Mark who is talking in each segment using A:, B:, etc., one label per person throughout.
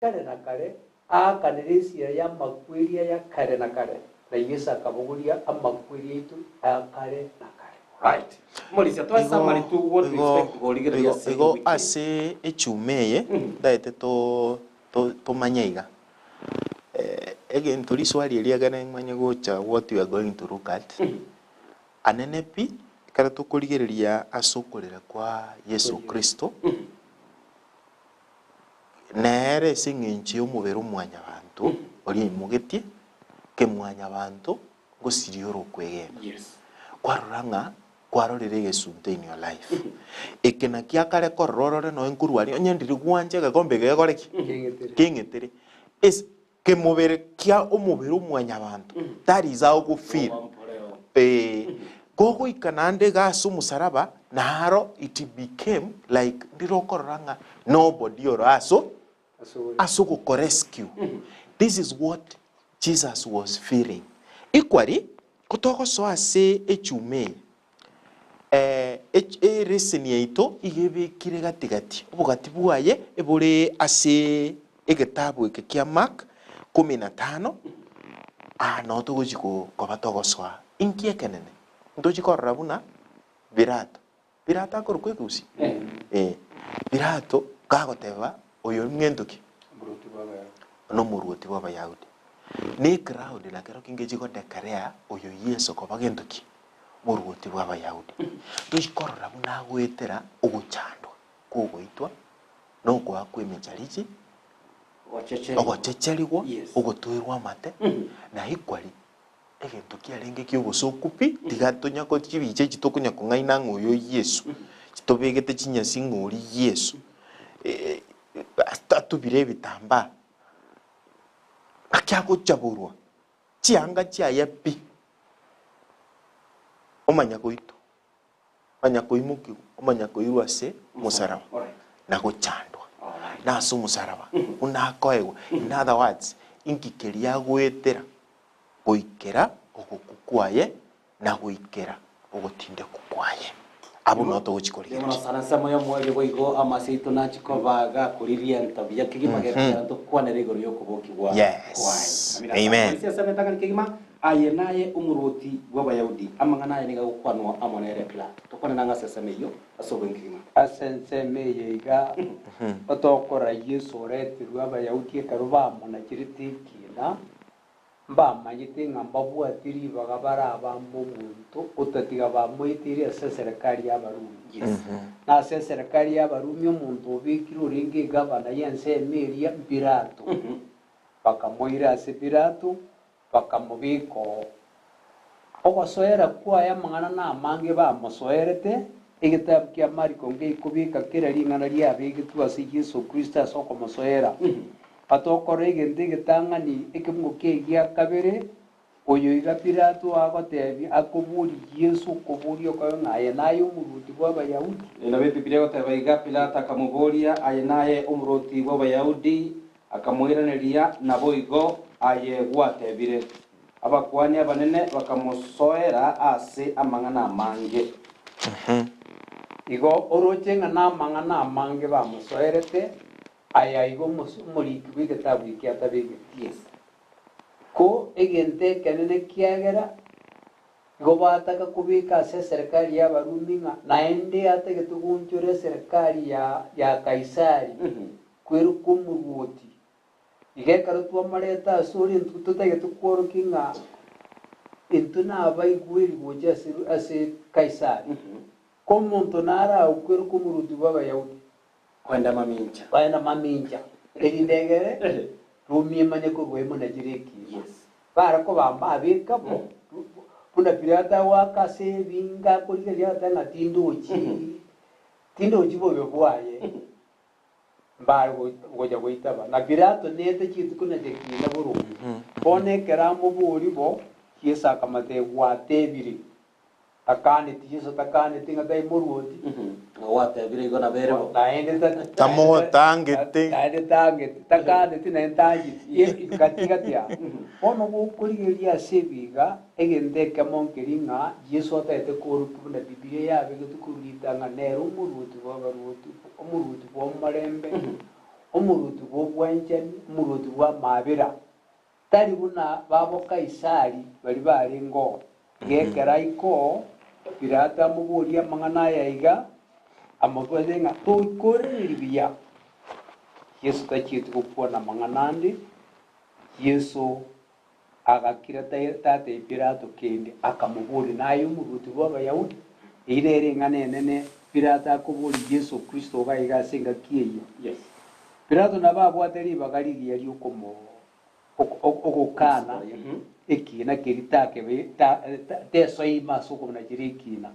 A: Kare na kare aakanire esira y'amakweri aya kare na kare, na Yeso akabogoria amakweri aito a kare na kare.
B: Right. Morisia, toe
C: Igo,
B: summary to what to
C: igo,
B: expect korigereria
C: igo,
B: ase
C: igo
B: ewiki eye.
C: ase echuma eye ntaete to to tomanye iga, egento riswali eria ekere manye gocha what we are going to look at, anene pi, ekero tokorigereria ase okorera kwa Yeso Kristo, Nere ase engencho y'omobere o Mwanyabanto oria aimogetie, kemwanyabanto ngosiria ore okwegena. Kwarora ng'a kwarorire egesunte in your life. Eke nakio akare korora orore nonya nkorwa aria onye ndiri gwancha egekombe eke gekore ki? Keng'etere. Ase kemobere kia omobere o Mwanyabanto, that is how go feel. Ee, kogoika naende iga ase omosaraba, naro it became like ndire okorora ng'a nobody oro aso ase ogokorescue. This is what Jesus was feeling. Equally, kotogosoa ase echuma eye, Ereseni yaito iga ebekire gati-gati, obogati bwaye ebore ase egetabu eke kia Mark kumi na tano, aa noo togochi koba togosoa. Inki ekenene? Ntochi korora buna Pilato, Pilato akorokwa ekegusii? Eh, Pilato gagoteba oyo ng'ento ki? Nomorwoti bw'Abayahudi. Ne ecrowd na kerokio ngechi godeclare oyo Yeso koba gento ki? Morwoti bw'Abayahudi. Tochi korora buna agoetera ogochandwa kw'ogoitwa, na okoakwa emecharichi, ogochecherigwa, ogotoerwa amate, na equally egento kiarenge ki'obosooku pi, tiga tonya ko chibicha echi tokonya kong'aina ng'a oyo Yeso, tobegete chinyasi ng'a oria Yeso, atubire ebitambaa, naki agochaborwa chianga chiaye pi, omanya goitwa, omanya koimokigwa, omanya koirwa ase omosaraba na gochandwa. Na ase omosaraba buna akoegwa, in other words, inki keria agoetera goikera ogokwa kwaye na goikera ogotindekwa kwaye. Abwo noo togochia
B: Rirorio
C: korigereria.
B: sana ensemo y'omoerio boigo amase aito nachie koba gakoriria ento buya kegima gekogera ntokwanere igoro y'okobokigwa kwaye. Amina sana.
C: Amen.
B: Morisia ensemo etang'ani kegima, aye naye omorwoti bw'Abayahudi. Amang'ana aya nigo agokwanwa amo nere Pilato. Tokwane nang'o ase ensemo eyio ase obonge kegima.
A: Ase ensemo eye iga, otokorora Yeso oreterwe Abayahudi ekero bamonachirete ekiina, Mbamanyete ng'a mbabwati ribaga barabambe omonto otatiga bamoeteire ase eserekari y'Abarumi. Na ase eserekari y'Abarumi omonto obekire orenge egavana y'ensemo eria Pilato. Bakamoira ase Pilato, bakamobeka oo. Ogosoera kwaye amang'ana namange bamosoerete, egetabu kia Mariko ngeikobeka kera ring'ana riabegetwe ase Yeso Kristo ase okomosoera. Atokorora egento egetang'ani ekemungo ki'egia kabere, oyo iga Pilato agotebia, akoboria Yeso okoboria okobe ng'a aye naye Omoruoti bw'Abayahudi?
B: Nabo Ebibilia egoteba iga, Pilato akamoboria, Aye naye Omoruoti bw'Abayahudi? Akamoiraneria, Naboigo aye gwatebire. Abakuani abanene bakamosoera ase amang'ana amange.
A: Igo oroche ng'a namang'ana amange bamosoerete, Aya igo omoriki bw'egetabu eke atabegeti. Ko egento ekenene ekiagera igo bataka kobeka ase eserekari y'Abarumi ng'a naende atagete goonchora eserekari ya Kaisari kweroka omorwoti. Iga ekero twamoreta asore intwe totagete kworokia ng'a intwe nabaigweri gocha ase Kaisari. Ko omonto nare agokweroka omorwoti bw'Abayahudi.
B: Kwenda mamincha.
A: Kwenda mamincha, erinde egere Rumi emanye korwa imo na chire ekiina. Bare kobamba abeka bo, buna Pilato agoaka ase ebinga akorigereria agoteba ng'a tindochi, tindochi bobe bwaye, mbare gocha goitaba. Na Pilato nete chituko na chikiina boronge. Bono ekero amoboria bo, Yeso akamotebia, Gwatebire. Takaneti, Yeso takaneti ng'a tai moruoti.
B: Ng'a gwatebire igo nabo ere bo.
A: Naende ta-
C: Tamotangete.
A: Naende tangeti, takaneti naende tangeti. Ye- gati gati aa. Bono gokorigereria ase ebiga, egento ekemo nkeri ng'a Yeso atagete koorokia buna Bibilia yabegetwe korwa ritang'ani nere omoruoti bw'abaruoti, omoruoti bw'omorembe. Omoruoti bw'obwanchani, omoruoti bw'amaabera, tari buna babo Kaisari baria barenge oo. Iga ekero aika oo, Pilato amoborie amang'ana aya iga, amobwate ng'a toikorereria buya. Yeso tachieti gokwana amang'ana ande, Yeso agakira tatebia Pilato kende, akamoboria, Naye omoruoti bw'Abayahudi? Eyio nere eng'ana enene Pilato akoboria Yeso Kristo iga iga ase engaki eyio. Pilato nabo abwate ribaga rigiya ri'okomo ogokana ekiina keria takebe tesoima ase okomonachera ekiina.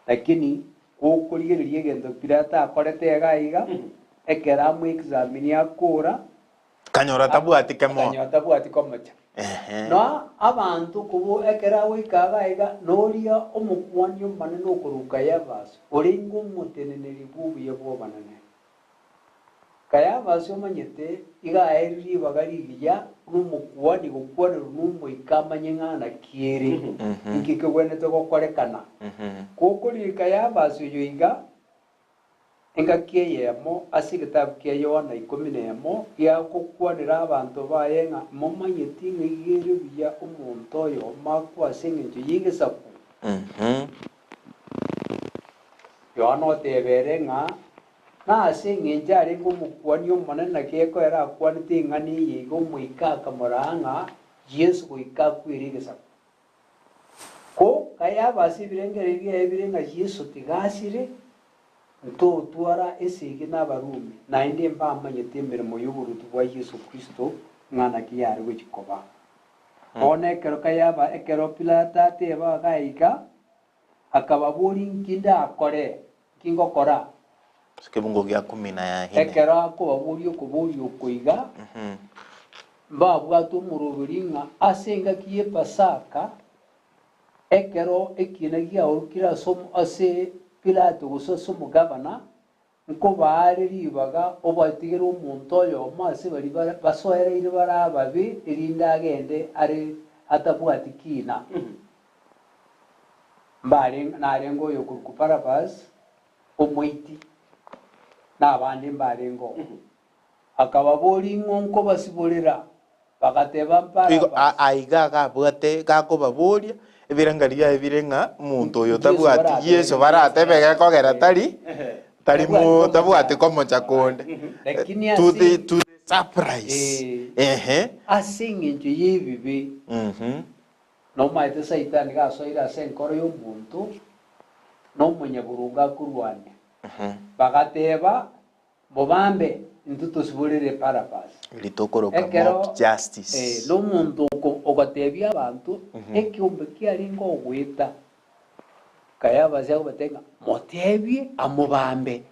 A: Lakini gokorigereria egento Pilato akorete iga iga, ekero amoexamini akora,
C: Kanyora tabwati kemoa.
A: Akanyora tabwati komocha.
C: Ehe.
A: Na abanto kobo ekero agoika iga iga, noria omokuani omonene okorokwa Kayafasi, orenge omoteneneri bw'obuya bw'obanene. Kayafasi omanyete iga aeirwe ribaga rigiya buna omokuani gokwanerwa n'Omoika amanye ng'a naki ere, inki kegwenerete gokorekana. Gokorire Kayafasi oyo iga, Engaki eyemo ase egetabu kia Yohana ikomi nemo giagokwanera abanto baye ng'a momanyeti ng'a iga ere buya omonto oyomo akwe ase engencho y'egesaku. Yohana oteba ere ng'a nase engencho arenge omokuani omonene naki ekoera akwanete eng'ana eye iga Omoika akamoraa ng'a Yeso goika akwere egesaku. Ko kayaba ase ebirengererio biaye bire ng'a Yeso tiga asire, ntotwara esegi n'Abarumi, naende mbamanyete emeremo y'oboruoti bwa Yeso Kristo ng'a naki yare gochia koba. Bono ekero kayaba ekero Pilato ateba iga iga, akababoria inki ndakore, inki ngokora?
C: Ase kebungo gia kumi na ine.
A: Ekero akobaboria okoboria oko iga, mbabwate omoroberi ng'a ase engaki y'Epasaka, ekero ekiina giaorokire ase ase Pilato gose ase omogabana, nkobaare ribaga obatigere omonto oyomo ase baria basoereire bare ababe, erinde agende are atabwati kiina. Mbare narenge oyokorokwa Barabas, omoiti, na abande mbarengeo. Akababoria, Ing'o nkobasiborera? Bagateba,
C: Igo
A: Barabas.
C: aiga agabwate gakobaboria ebirengererio biaye bire ng'a omonto oyo
A: Yeso
C: tabwati
A: baratebe
C: Yeso baratebe gekogera tari tari mo
A: Tabwati
C: tabwati
A: komocha.
C: komocha konde.
A: Lakini
C: To the
A: ase
C: to the surprise. Ehe.
A: ase eng'encho y'ebibe
C: Mhm.
A: Nomaete Saitani gasoire ase enkoro y'omonto, na omonyaboronge akorwania. Bagateeba, Mobambe, intwe tosiborere Barabas.
C: Ritokoroka
A: Ekero
C: mob justice.
A: nomonto ogoteebia abanto ekeombe kiarenge ogoeta, Kayafasi akobatebia ng'a moteebie amobambe.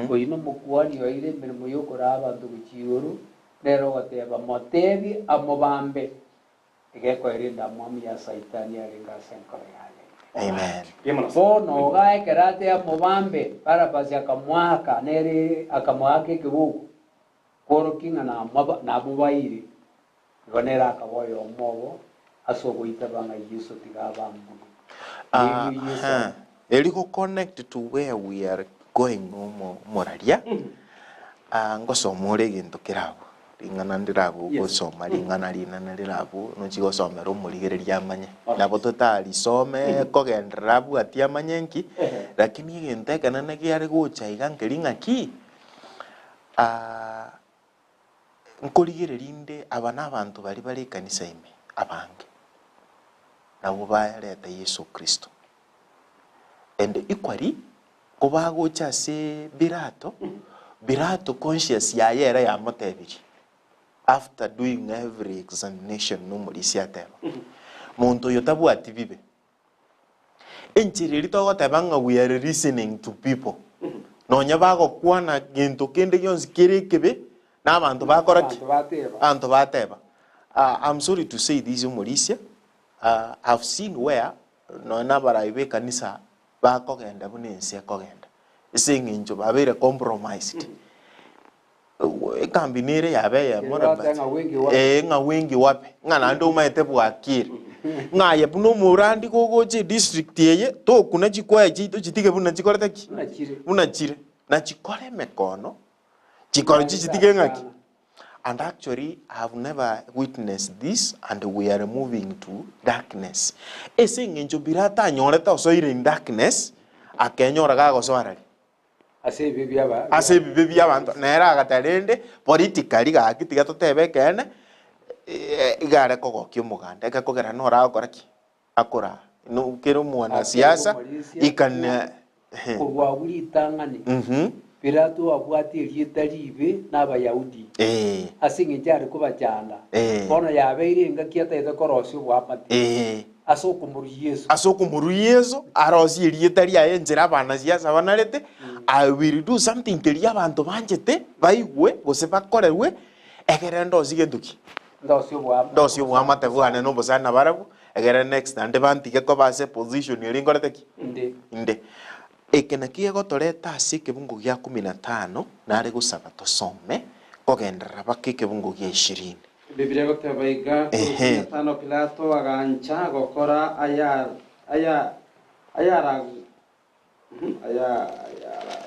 A: Oyio nomokuani oeire emeremo y'okoraa abanto gochia igoro, nere ogoteeba, Moteebie amobambe. Egekoera endamwamu ya Saitani yarenge ase enkoro yaye.
C: Amen.
A: Bono iga ekero ateeba mobambe, Barabasi akamoaka, nere akamoaka ekeboko, kworokia ng'a namobaire. Igo nere akaba oyomo obo ase ogoitaba ng'a Yeso tiga abambwe. Nerigio Yeso.
C: Aha. Eri go connect to where we are going omo omoraria, ah, ngosoma ore egento kere abwo. Ring'ana ndirabwo gosoma ring'ana rinene rirabwo nochie gosomera omorigereria amanye. Nabo totarisome kogenderera abwatie amanye nki, lakini egento ekenene kiare gocha iga nkeri ng'aki, nkorigereria inde aba na abanto baria bare ekanisa ime abange, nabwo bareta Yeso Kristo. And equally, Kobagocha ase Pilato, Pilato conscious yaye ere yamotebirie, after doing every examination nomorisia ateba, monto oyo tabwati bibe. Enchera eria togoteba ng'a we are reasoning to people, nonya bagokwana gento kende gionsi kere ekebe, na abanto bakora ki?
A: Abanto bateba.
C: Abanto bateba. Ah, I'm sorry to say this omorisia, ah, I've seen where nonya na abarai b'ekanisa bakogenda buna ense ekogenda, ase eng'encho babeire compromised. Ekambi nere yaba eyemo
A: Kero bateba ng'a wengi wape.
C: Eh, ng'a wengi wape, ng'a naende omanyete bwakire. Ng'a aye buna omorandi gogocha edistrict eye, tokuna chikwaya chiaito chitige buna chikorete ki?
A: Buna chire.
C: Buna chire. Na chikore emekono. Chikoro chichitige ng'aki? And actually I have never witnessed this and we are moving to darkness. Ase eng'encho Pilato anyorete osoire in darkness, akenyora gagosoa arari.
A: Ase ebibe biaba
C: Ase ebibe bi'abanto, nere agateba rende politically gaki tiga totebe ekeene, eh, iga are kogokia omoganda, egekogera noro agokora ki? Akora. No kera omwanasiasa, he can eh,
A: Korwa agwo ritang'ani,
C: mhm,
A: Pilato abwate erieta riibe n'Abayahudi,
C: eh,
A: ase engencho are kobachanda.
C: Eh.
A: Bono yabeire engaki atagete korosia oboamate
C: eh.
A: ase okomorua Yeso.
C: Ase okomorua Yeso, arosie erieta riaye enchera abanasiasa banarete, I will do something keria abanto banchete, baigwe, gose bakorerwe, egere ndosie gento ki?
A: Ndosie oboamate.
C: Ndosie oboamate bwane na obosani nabarabwo, egere next naende bantige koba ase eposition eria nkorete ki?
A: Inde.
C: Inde. Eke nakio gegotoreta ase ekebungo gia kumi na tano, nare gosaba tosome, kogenderera baka ekebungo gia ishirini.
B: Biblia egoteba iga, Korwa
C: Ehe.
B: kumi na tano Pilato agancha gokora aya aya ayara aya ayara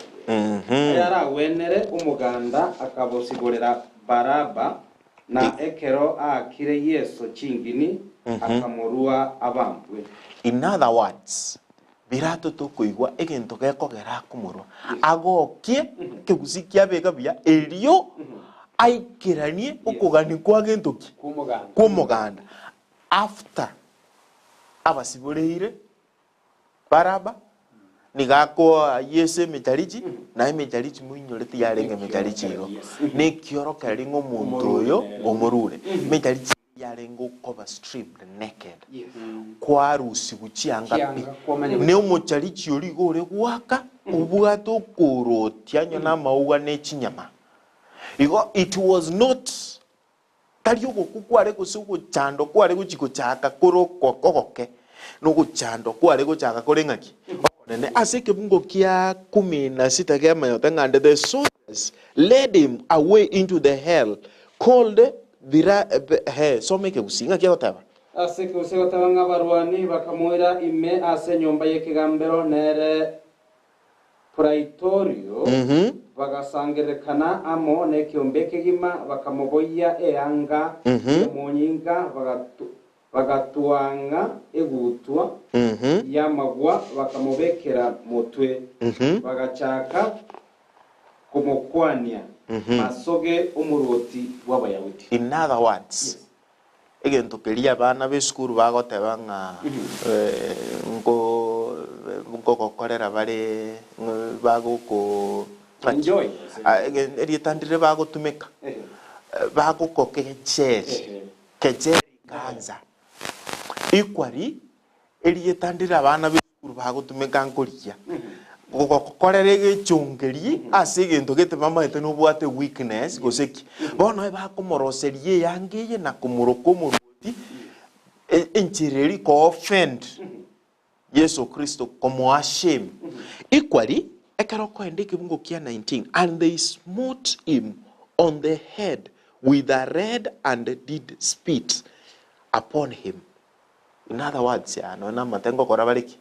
B: ayaragwenere omoganda, akabosiborera Baraba, na ekero aakire Yeso chingini, akamorua abambwe.
C: In other words, Pilato tokoigwa egento gekogera akomorua, agokie ekegusii kiabeka buya, erio aikeranie okogania kwa gento ki?
A: Kw'omoganda.
C: Kw'omoganda. After abasiboreire Baraba, nigo akoa Yeso emecharichi, na emecharichi moinyore tiyarenge emecharichi igo, nekiorokererio ng'a omonto oyo omorure. Emecharichi eyio yarenge okoba stripped naked, kwarusigwa chianga pi,
A: Chianga, kwamanya
C: ne omocharichi oria igo ore goaka, obwate okorotia onye namauga ne chinyama. Igo it was not Tari ogokwa kware gose ogochandwa kware gochia gochaka kore ogoke, na ogochandwa kware gochaka kore ng'aki? Okonene. Ase ekebungo kia kumi na sita kiamanyote ng'a and the soldiers led him away into the hell called Bira, he, soma ekegusii, ng'aki egoteba?
B: Ase ekegusii egoteba ng'a abarwani bakamoira ime ase enyomba y'ekegambero, nere Praitorio, bagasangererekana amo nekeombe ekegima, bakamoboyia eanga y'omonyinga, bagatwang'a egutwa y'amagwa, bakamobekera motwe, bagachaka komokwania, Masoge omorwoti bw'Abayahudi.
C: In other words, Egento keria abana b'esukuru bagoteba ng'a nko nkogokorera bare bagoko ng'aki?
B: Enjoy.
C: Ah, ege- erieta ndire bagotumeka, bagokokecheri, kecheri kansa. Equally, Erieta ndire abana b'esukuru bagotumeka nkorigia, gogokorera egechongerie ase egento gete bamaete nobwate weakness gose ki. Bono ebakomoroseria eyanga eye na komoroka omorwoti, e- enchera eria ko offend Yeso Kristo, komoa shame. Equally, ekero okoenda ekebungo kia 19, and they smote him on the head with a red and did spit upon him. In other words, aya nonya namate ngokora bare ki?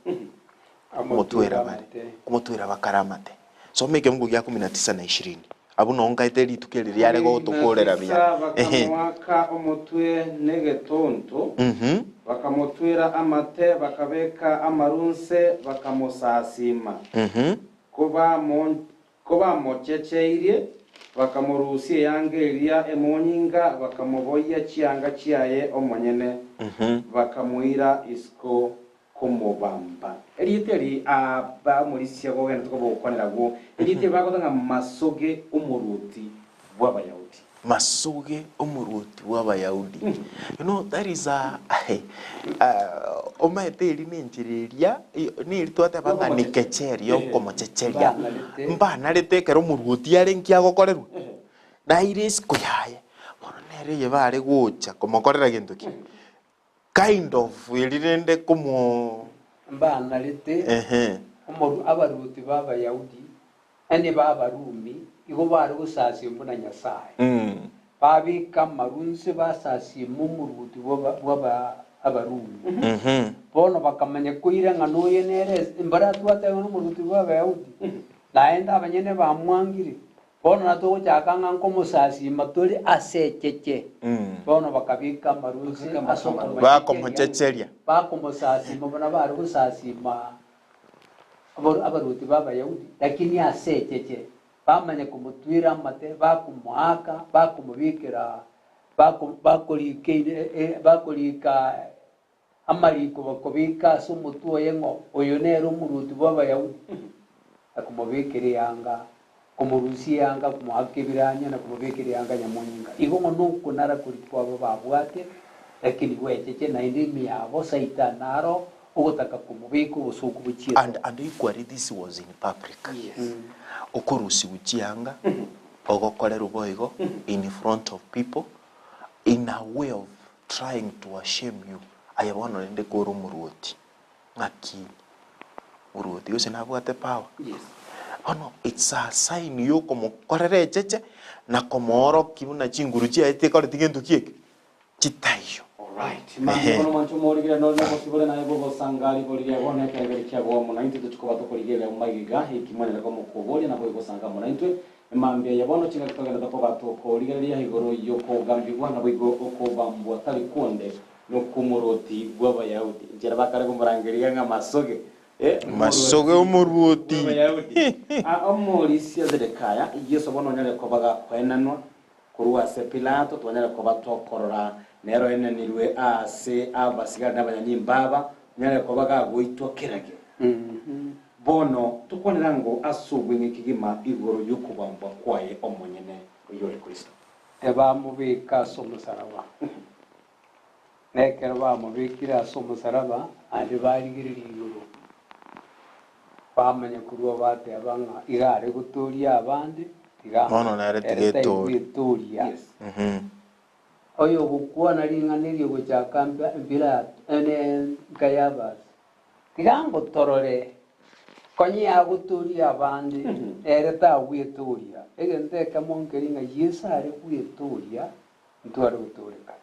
C: Komotwera bare. Komotwera bakare amate. Soma ekemungu gia kumi na tisa na ishirini. Abwo noo nkaete rituko eri riare
B: Kumi na
C: gotokorera
B: tisa
C: buya. Ehe.
B: bakamoaka omotwe negetonto,
C: Mhm.
B: bakamotwera amate, bakabeka amaru nse, bakamosasiima.
C: Mhm.
B: Kobamo Kobamochecheirie, bakamorusia eanga eria emonyinga, bakamoboyia chianga chiaye omonyene, bakamoira isiko komobamba. Erieta eri bamorisia gogenda tokobokwanera agwo, erieta eri bagoteba ng'a Masoge omorwoti bw'Abayahudi.
C: Masoge omorwoti bw'Abayahudi. You know that is a omaete eri nenchera eria neri twateba ng'a ni kecheri yokomochecheria. Mbanarete ekero omorwoti are nki agokorerwa? Naire isiko yaye. Bono nere eye bare gocha komokorera gento ki? Kind of eri rende komo
A: Mbanarete
C: ehe.
A: omoru abaruoti b'Abayahudi, naende b'Abarumi, igo bare gosasiima buna Nyasae. Babeka amaru inse basasiima omoruoti bw'Abarumi. Bono bakamanya koira ng'a noyo nere mbaratwate ng'a nomoruoti bw'Abayahudi, naende abanyene bamwangire. Bono natogochaka ng'a nkomosasima tore ase echeche. Bono bakabika amaru inse ase okomochecheria.
C: Bakomochecheria.
A: Bakomosasima buna bare gosasima abaruoti b'Abayahudi, lakini ase echeche. Bamanya komotwera amate, bakomoaka, bakomobekera, bakorika bakorika amariko bakobeka ase omotwe oye ng'a oyo nere omoruoti bw'Abayahudi, na komobekera eanga, komorusia eanga, komoaka ebiranya, na komobekera eanga nyamonyinga. Igo ng'a nokonara koria kwabo babwate, lakini gwecheche naende ime yabo Saitani naro ogotaka komobeka obosooku bochiete.
C: And, and equally this was in public. Okorusigwa chianga, ogokorerwa boigo in front of people, in a way of trying to ashame you. Aye bono rende kore omoruoti, ng'aki moruoti gose nabwate power? Bono it's a sign yokomokorera echeche na komoorokia buna chinguru chiaye tikoreti gento ki eke? Chitaiyo.
B: Alright. Mambia bono mwanche omorigere nore nobosibore naye bogosanga rigori riabo na ekeregeri kiabo amo naintwe tochikoba tokorigereria magega eki mwanyare komokoboria nabo igosanga amo naintwe. Mambia ya bono chingaki togenda tokoba tokorigereria igoro y'okogambigwa naboigo okobambwa tari konde nokw'omorwoti bw'Abayahudi. Inchera bakare komorangeria ng'a masoge, eh,
C: Masoge omorwoti.
B: bw'Abayahudi. Ah, omorisia Zedekiah, Yeso bono onyare koba gakoenanwa korwa ase Pilato, twanyare koba tokorora nere oenanirwe aase abasigari na abanyanyimbo aba, onyare koba gagoitwa kerage. Bono tokwanera ng'o ase obweng'e kegima igoro y'okobambwa kwaye omonyene, oyore Kristo.
A: Ebamobeka ase omosaraba. Na ekero bamobekire ase omosaraba, naende barigereria igoro, bamanya korwa bateba ng'a iga are gotoria abande, tiga
C: Bono nere
A: ere
C: tiga etorie.
A: taigwetoria. Oyo ogokwana ring'ana erio gochaka Pilato, ene Kayabasi, tiga ngotorore, konye agotoria abande, ere tagwetoria. Egento ekemo nkeri ng'a Yeso are gwetoria, ntware gotoreka.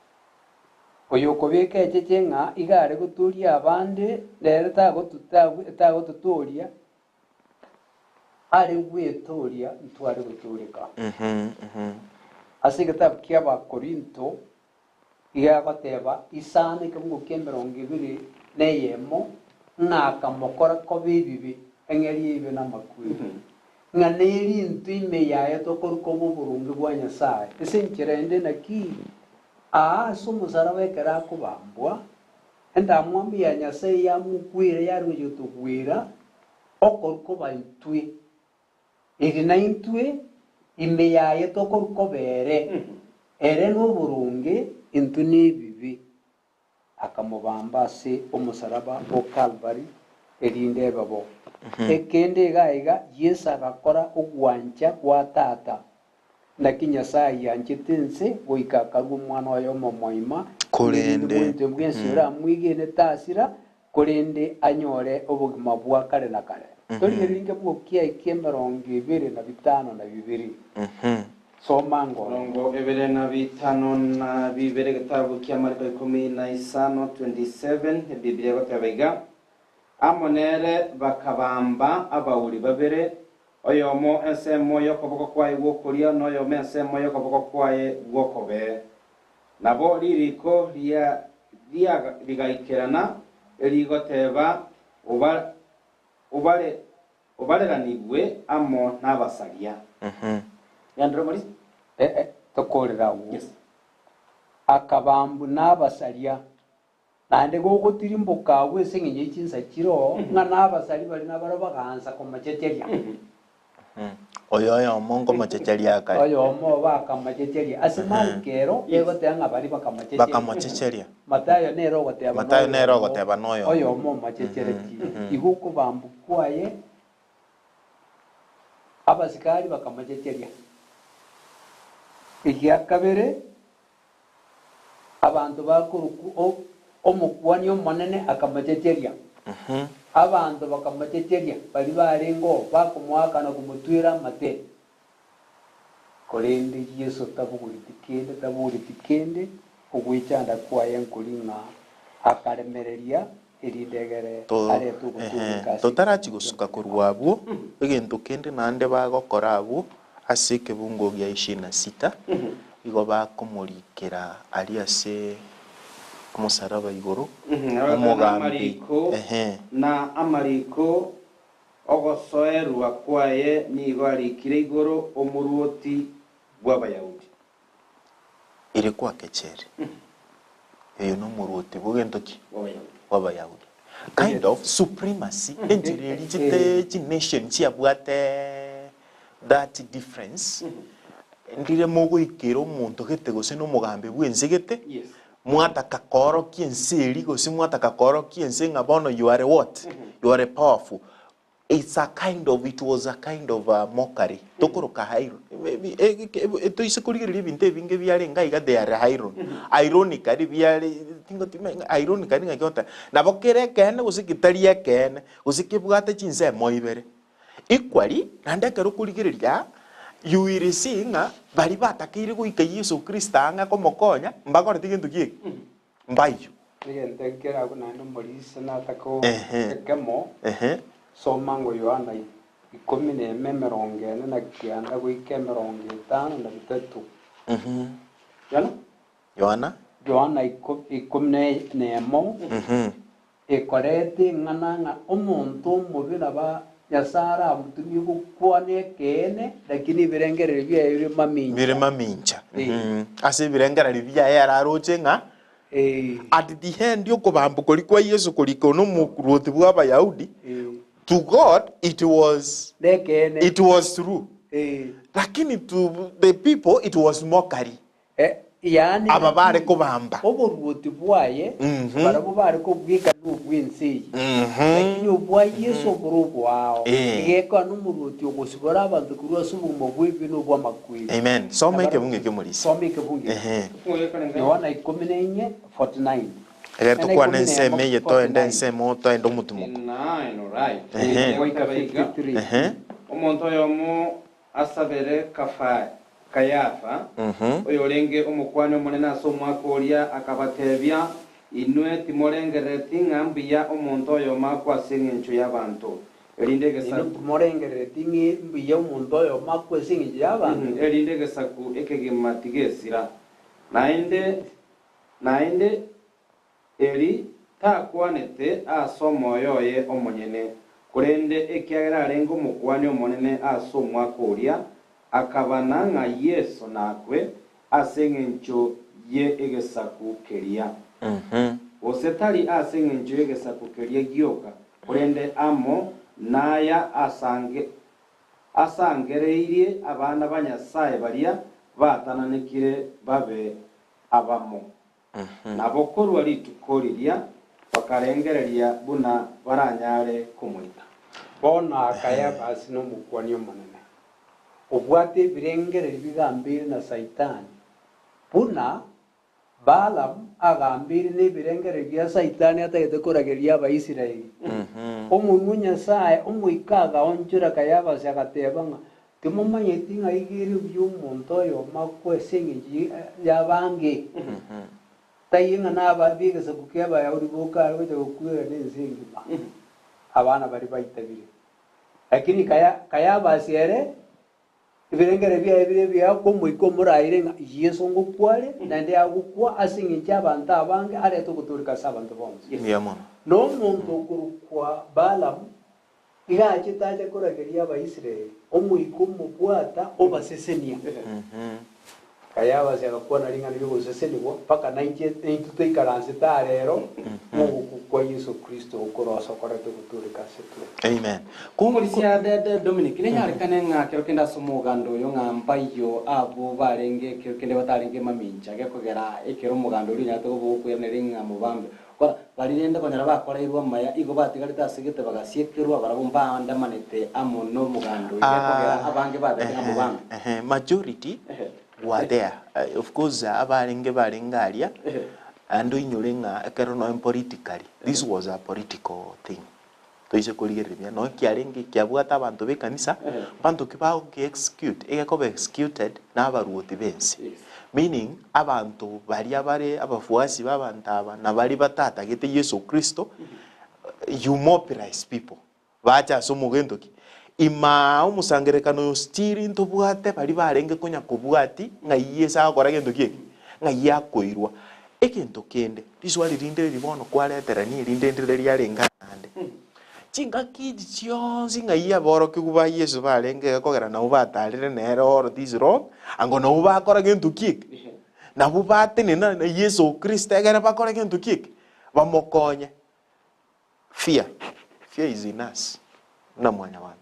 A: Oyo okobeka echeche ng'a iga are gotoria abande, nere tagototoria, are gwetoria, ntware gotoreka. Ase egetabu ki'Abakorinto iga agoteba isano ekemungo kia emerongo ebere na eyemo, ng'a akamokora koba ebibe, eng'eria y'ebibe namakweri, ng'a nerinto ime yaye tokorwa koba oboronge bwa Nyasae. Ase enchera ende naki aa ase omosaraba ekero akobambwa, endamwamu ya Nyasae yamogwera yare gocha gotogwera okorwa koba intwe. Eri naintwe ime yaye tokorwa koba ere, ere noboronge, intwe nebibe. Akamobamba ase omosaraba o Kalvari, erinde ebe bo. Ekende iga iga Yeso agakora ogwancha gwa Tata. Naki Nyasae ayanchete ense goika akarua Omwana oye omomoima,
C: Korende,
A: erinde monto bwensi oramwegene tasira, korende anyore obogima bwa kare na kare. Torigererie nkebugo kiaye ki'emerongo ebere na bitano na bibere. Soma ngoro.
B: Mirongo ebere na bitano na bibere getabu kia Mariko 15, 27, Ebiblia egoteba iga, Amo nere bakabamba abauri babere, oyomo ensemo y'okoboko kwaye gw'okorio, na oyomo ensemo y'okoboko kwaye gw'okobee. Nabo ririko ria rigaikerana, erigoteba, Obare obareranigwe amo nabasaria. Yandire omorisia?
A: Ee, tokorera agwo. Akabambwa nabasaria, naende gogotirimboka agwo ase engencho ye chinsa chiroo, ng'a nabasaria baria nabaro bagaansa komochecheria.
C: Oyo oyomo nkomochecheria akare.
A: Oyomo bakamochecheria. Ase Mariko ero egoteba ng'a baria bakamochecheria.
C: Bakamochecheria.
A: Matayo nere ogoteba
C: Matayo nere ogoteba noyomo.
A: Oyomo omochecheretie. Igo okobambwa kwaye abasikari bakamochecheria. Egia kabere, abanto bakorokwa omokuani omonene akamochecheria. Abanto bakamochecheria baria barenge oo, bakomoaka na komotwera amate. Korende Yeso tabogoreti kende, tabogoreti kende, ogwechanda kwaye nkori ng'a akaremereria, erinde egere arete ogotooreka ase
C: Totarachi gosuka korwa abwo, egento kende naende bagokora abwo. Ase ekebungo gia ishirini na sita igo bakomorikera aria ase omosaraba igoro,
B: Na
C: omogambi,
B: amariko,
C: ehe.
B: na amariko ogosoerwa kwaye nigo arikire igoro, Omoruoti bw'Abayahudi.
C: Ere kwakechere, Oyo nomoruoti bw'egento ki?
B: Bw'Abayahudi.
C: Bw'Abayahudi. Kind of supremacy, enchera eria chite chination chiabwate that difference, ndire mogoikera omonto gete gose nomogambi bw'ense gete,
B: Yes.
C: mwataka koorokia ense eria gose mwataka koorokia ense ng'a bono you are what? You are powerful. It's a kind of, it was a kind of a mockery. Tokoroka iron. Toise korigereria ebinto ebinge biarenge aiga they are iron. Ironically biare tingotime ng'a ironically ng'aki ogoteba, nabo kere ekeene gose getari ekeene, gose kebwate chinsemo ibere. Equally, naende ekero okorigereria you will see ng'a baria batakeire goika Yeso Kristo ang'e komokonya, mbakoreti gento ki eke? Mbayio.
A: Egento ekere agwo naende omorisia natake
C: Ehe.
A: ekemo,
C: Ehe.
A: soma ngo Yohana ikomi na emo emerongo ene na kianda goika emerongo etano na bitato. Yohana?
C: Yohana.
A: Yohana ikomi na emo, Ekorete ing'ana ng'a omonto omobe naba Nyasae aramotumie gokwana ekeene, lakini ebirengererio biaye bire mamincha.
C: Bire mamincha.
A: Eh.
C: Ase ebirengererio biaye araroche ng'a
A: Eh.
C: at the end okobambwa koria kwa Yeso korika one omoruoti bw'Abayahudi,
A: Eh.
C: to God it was,
A: Nekeene.
C: it was true.
A: Eh.
C: Lakini to the people it was mockery.
A: Yaani
C: Aba bare kobamba.
A: Oboruoti bwaye barabwo bare kobweka nobw'ense eye, lakini obwa Yeso bore oboao. Egekoa nomoruoti ogosibora abanto korwa ase obogima bw'ebibe na obw'amakweri.
C: Amen. Soma
A: Na
C: ekebungo ekio morisia.
A: Soma ekebungo ekio. Yohana ikomi na inye, 49.
C: Ekero
A: Naende
C: tokwana
A: ikomi na
C: ensemo
A: emo,
C: eye toende
A: 49.
C: ensemo toende omotimoko.
B: 49, alright.
A: Goika
B: Iga.
A: 53.
B: Omonto oyomo Asabere Kayafa, oyorenge omokuani omonene ase omwaka oria, akabatebia, Inwe timorengerereti ng'a mbuya omonto oyomo akwe ase engencho y'abanto, erinde
A: Inwe
B: egesaku
A: timorengerereti ng'a mbuya omonto oyomo akwe ase engencho y'abanto?
B: Erinde egesaku ekegima tigesira. Naende, naende Eri takwanete ase omoyo oye omonyene, korende ekiagera arenge Omokuani omonene ase omwaka oria, akabana ng'a Yeso nakwe ase engencho y'egesaku keria. Gose tari ase engencho y'egesaku keria gioka, korende amo naya asangereirie abana ba Nyasae baria baatananekire babe abamo. Nabo korwa rituko riria bakarengereria buna baranyare komoita.
A: Bono Kayafasi nomokuani omonene, obwate ebirengererio bigambeire na Saitani, buna Balamu agambeire nebirengererio bia Saitani atagete koragereria Abaisraeli. Omonwa o Nyasae omoika agaonchora Kayafasi agateba ng'a Timomanyeti ng'a iga ere buya omonto oyomo akwe ase engencho y'abange? Taiyo ng'a nab'egesaku ki'Abayahudi boka are gocha gokwera nense engima, abana baria baitabire. Lakini Kayafasi ere, ebirengererio biaye bire ebiya kw'Omoika omoraire ng'a Yeso ngokwa are, naende agokwa ase engencho y'abanto abange, arete ogotooreka ase abanto bonsi.
C: Mbuya mono.
A: Na omonto okorokwa Balamu Iga achete ache korageria Abaisraeli, omoika omobwata obasesenia. Kayafasi agakwana ring'ana ri'ogosesenigwa, mpaka nainche naintwe toikaransete aa rero mogokwa kwa Yeso Kristo okorosa okorete ogotooreka ase tore.
C: Amen.
B: Komorisia Dede Dominic, nenyarekane ng'a kero kende ase omoganda oyo ng'a mbayio abwo barenge ekero kende batarenge mamincha gekogera ekero omoganda oria onyarete koba ogokweraneria ng'a mobambe Kora, baria rende konyora bakoreirwe amaya, igo batigarete ase gete bagasiekerwa, barabwo mbaandamanete amo nomoganda oyio, gekogera abange babete ng'a mobambe.
C: Ehe, majority were there. Of course abarenge barenge aria, naende oinyore ng'a ekero nonya politically, this was a political thing. Toise korigereria buya, nonya kiarenge kiabwate abanto b'ekanisa, abanto ki bagoki execute, egekoba executed na abaruoti b'ense. Meaning, abanto baria bare abafuasi ba abanto aba na baria batatagete Yeso Kristo, you mobilize people, bache ase omogento ki? Imaa omosangererekano oyo still ntobwate baria barenge konya kobwati ng'ai Yeso agokora gento ki eke? Ng'ai akoirwa. Egento kende, riswali rinde riri bono kwareterania erinde ndire riarenge aande. Chingaki echi chionsi ng'ai aborokigwa ba Yeso barenge iga kogera nabwo batarire nere all this long, ango nabwo bakora gento ki eke? Nabwo batenena na Yeso Kristo egere bakore gento ki eke? Bamokonye. Fear, fear is in us buna mwanyabanto.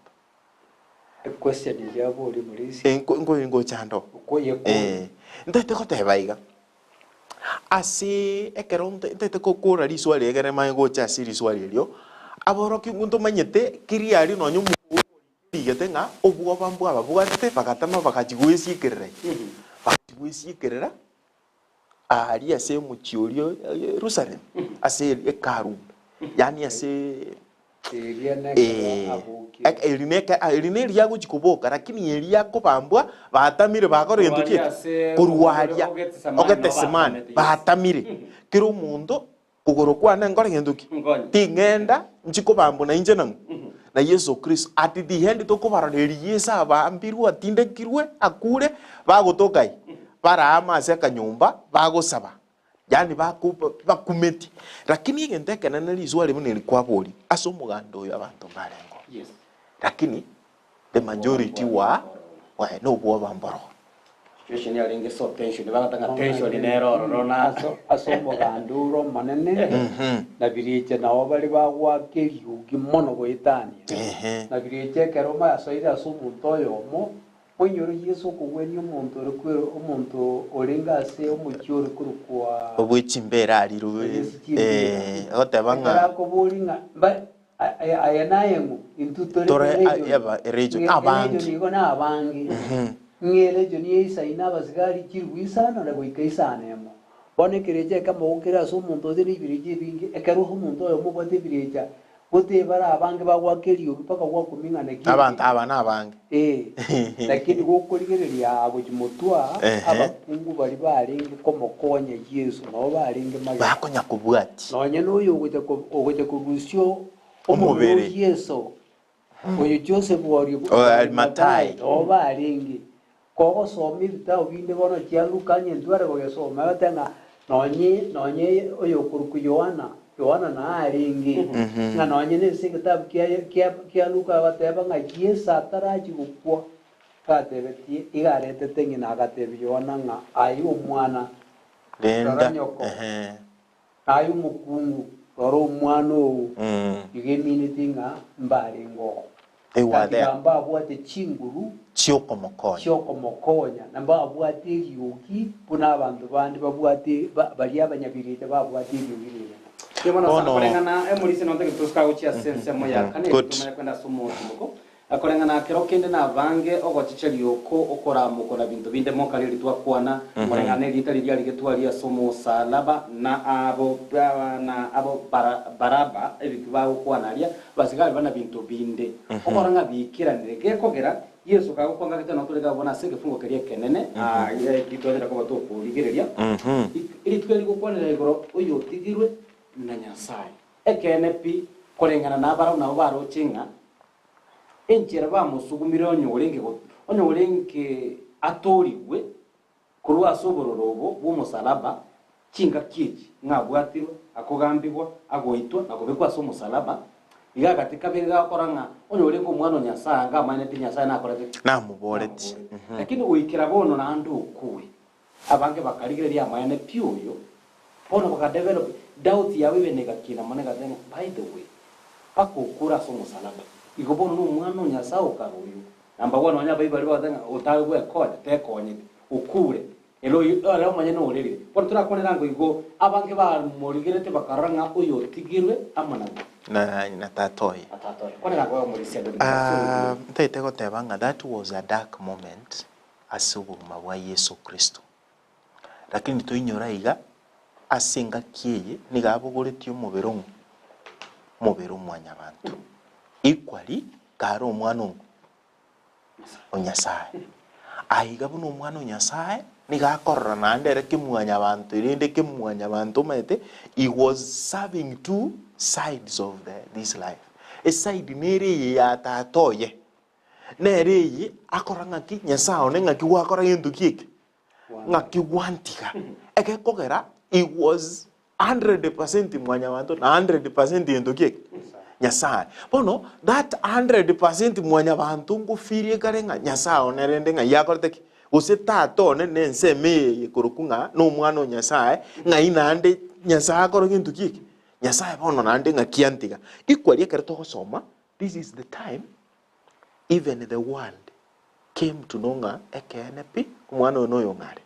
A: Equestion eria aborie Murisia.
C: Eh, nko- nko- ngochanda oo.
A: Okoyekora.
C: Eh, ntaete goteba iga, ase ekero nta- ntaete kokora riswali egere manye gocha ase riswali erio, aborokigwa ntomanyete keri aria nonye omo- rigete ng'a obwoba mbwababwatete bagatama bagachia goesiekerera bagachia goesiekerera Aaria ase omochie oria o Yerusalemu, ase Hekalu, yaani ase
A: Eria nekero
C: eh,
A: abokire.
C: ek- eri neke ah, eri neri agochia koboka, lakini eria akobambwa batamire bakora gento
B: Korwa
C: ki
B: aria
C: eke?
B: ase
C: Korwa
B: omogondo
C: aria
B: o Getsemani
C: o Getsemani
B: nabo batamete, yes.
C: batamire. Kera omonto kogoro kwane nkore gento ki?
B: Nkonye.
C: Ting'enda nchi kobambwa na inche nang'o? Na Yeso Kristo. At the end tokobarora eri Yeso abambirwe, atindekirwe, akure, bagotoka aye, baraame ase akanyomba, bagosaba, yaani bako bakumeti. Lakini egento ekenene riswali buna eri kwaboria, ase omoganda oyo abanto mbarengeo.
B: Yes.
C: Lakini the majority were were nobwoba mboro.
B: Situation yarenge so tension, bagata ng'a tension nere ororo na
A: Ase ase omoganda ore omonene, na birecha nabo bare bagoaka eriogi mono goetania.
C: Ehe.
A: Na birecha ekero basoire ase omonto oyomo, moinyore Yeso okogwenia omonto ore kwero omonto orenge ase omochie ore korokwa
C: Obwe chimbera arirwe,
A: Ase chimbera.
C: eh, agoteba
A: Ekero
C: ng'a
A: akoboria ng'a mba Aye naye ng'o? Intwe tore
C: Tore
A: eregion.
C: aba eregion,
A: Ng'e-
C: abange.
A: Eregion igo nabange. Ng'e eregion ya isaino abasigari chilifu isano na goika isano emo. Bono ekerecha ekemo kere ase omonto ose na ebirecha ebinge, ekero omonto oyomo obwate ebirecha, gotee bare abange bagoaka eriogi mpaka gwakumia ng'a naki
C: Abanto aba nabange.
A: Ee, lakini gokorigereria aa gochia motwe aa,
C: Ehe.
A: abakungu baria barenge komokonya Yeso nabo barenge magega.
C: Bakonya kobwatia.
A: Nonya noyo ogocha ko- ogocha korusia omobere o
C: Omobere.
A: Yeso, oyo Joseph o Ari-
C: O Arimathai.
A: nabo barenge. Kogosoma ebitabu binde bono chia Luka onye ntware kogesoma, egoteba ng'a nonye nonye oyokorokwa Yohana, Yohana nao arenge, ng'a nonye nase egetabu kiaye kia kia Luka agateba ng'a Yeso atarachia gokwa, agatebetie, iga aretete ng'ina agatebia Yohana ng'a aye omwana, rora
C: Renda.
A: nyoko,
C: Ehe.
A: aye omokungu, rora omwana oo, iga emineti ng'a mbarenge oo.
C: They were
A: Gati
C: there.
A: ga mbabwate chinguru
C: Chi'okomokonya.
A: chi'okomokonya, na mbabwate eriogi buna abanto bande babwate, ba- baria abanyabirete babwate eriogi rinene.
B: Ki bono
C: Bono-
B: koreng'ana emorisia nonte getosuka gochia ase ensemo ya kane
C: Good.
B: tumanye kwenda ase omotimoko koreng'ana kero kende na abange ogochecheria oko okoramoko na binto binde mokari eri twakwana koreng'ana erieta riria rigetwa ria ase omosalaba na abo na abo bara Baraba ebiki bagokwana aria Abasigari bana binto binde, okora ng'a biikeranire. Gekogera Yeso kagokwa ngaki tari notore gabona ase egefungo keria ekenene, ritwanyare koba tokorigereria, rituko eri rigokwanera igoro oyotigirwe na Nyasae. Ekeene pi, koreng'ana nabarabwo nabo baroche ng'a enchera bamosugumire onye orenge onye orenge atoorigwe Korwa ase obororo obo bw'omosalaba, chingaki echi ng'a abwatirwe, akogambigwa, agoitwa, na kobekwa ase omosalaba, iga agati kabere gakora ng'a onye orenge Omwana o Nyasae anga amaenete Nyasae nakorete ki?
C: Namoboreti.
B: Namoboreti. Lakini goikera bono naende okure, abange bakarigereria amaene pi oyo, bono bakadevelop doubt yabo ebe negakina mono egateba ng'a by the way, mpaka okure ase omosalaba, igo bono nomwana o Nyasae okare oyo. Number one, nonya abaibori bagoteba ng'a otare gwekonya, tekonyeti, okure, ere oyo ere omonyene orerire. Bono torakwanera ango igo, abange bamorigerete bakarora ng'a oyo otigirwe amo nabwo.
C: Na na tata oye.
B: Na tata oye. Kwanera ango omorisia David
C: Ah, ntaete goteba ng'a that was a dark moment ase obogima bwa Yeso Kristo. Lakini toinyore aiga, ase engaki eye nigo abogoretie omobere ong'o? Omobere o mwanyabanto. Equally, kare omwana ong'o? O Nyasae. Aiga buna omwana o Nyasae, nigo akorora naende ere kemwanyabanto erinde kemwanyabanto omanyete, he was serving two sides of the this life. Eside nere eye ya tata oye. Nere eye akora ng'aki, Nyasae one ng'aki gwakora gento ki eke? Ng'aki gwantiga? Egekogera he was 100% mwanyabanto na 100% gento ki eke? Nyasae. Bono that 100% mwanyabanto ngofirie kare ng'a Nyasae one rende ng'ai akorete ki? Gose tata one na ensemo eye ekorokwa ng'a nomwana o Nyasae, ng'ai naende Nyasae akore gento ki eke? Nyasae bono naende ng'aki antiga. Equally ekero togosoma, this is the time even the world came to know ng'a ekeene pi, omwana oyo noyo ng'a are?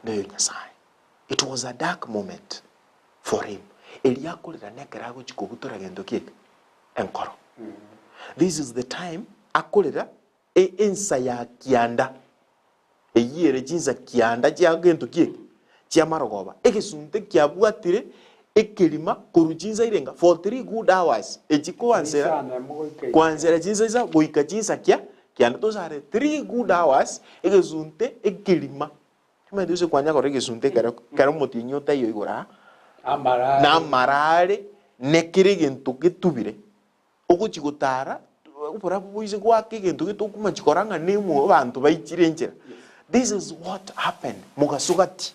C: Noyo Nyasae. It was a dark moment for him. Erio akorera nekero agochia kobutora gento ki eke? Enkoro. This is the time akorera e- ensa ya kianda, eyio ere chinsa kianda chia gento ki eke? Chi'amarogoba. Egesunte kiabwatire ekerima korwa chinsa irenga? For three good hours. Echi koansera
A: Isano emo goika
C: koansera chinsa isa goika chinsa kia kianda. Tosare three good hours egesunte ekerima. Omanyete gose kwanya korora egesunte ekero kero omotienyi otaiyo igoro aa,
A: Amarare.
C: na amarare, na kera egento getubire, ogochia gotara, oborabu boise goaka egento gete okomachia korora ng'a nemo abanto baichire enchera. This is what happened mogaso gati.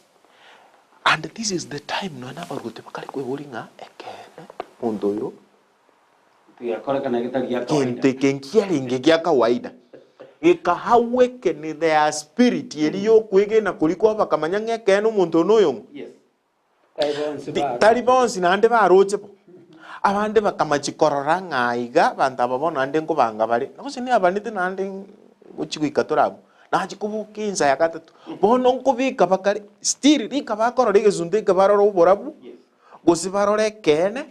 C: And this is the time nonya na abaruoti bakare kweboria ng'a ekeene omonto oyo
B: Tigakorekana getari gia
C: Gento
B: kawaida.
C: eke nkiarenge gia kawaida, geka-awaken their spirit eria y'okwegena koria kwabo bakamanya ng'a ekeene omonto oyo noyong'o.
B: Yes.
A: Tari bonsi
C: Ti-
A: baroche.
C: Tari bonsi naende baroche bo. Abande bakamachia korora ng'a iga abanto aba bono naende nkobanga bare, gose niabanete naende gochia goika tore abwo. Nachia koboka ensa ya gatato, bono nkobeka bakare still rika bakorora egesunte eke barore oborabu,
B: Yes.
C: gose barore ekeene,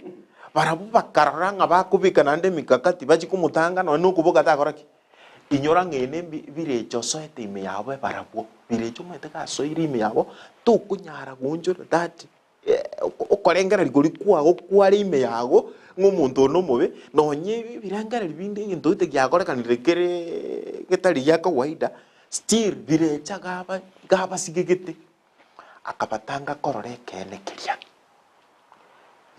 C: barabwo bakarora ng'a bakobeka naende emikakati bachie komotanga nonya na okoboka takora ki? Inyora ng'a ene mbi birecha osoete ime yabo barabwo, birecha omanyete gasoire ime yabo, tokonyara goonchora that okorengereria koria kwago kware ime yago, ng'a omonto one omobe, nonye ebirengererio binde egento gete giakorekanire kereee getari gia kawaida, still birecha gaba gabasigegete. Akabatanga korora ekeene keria.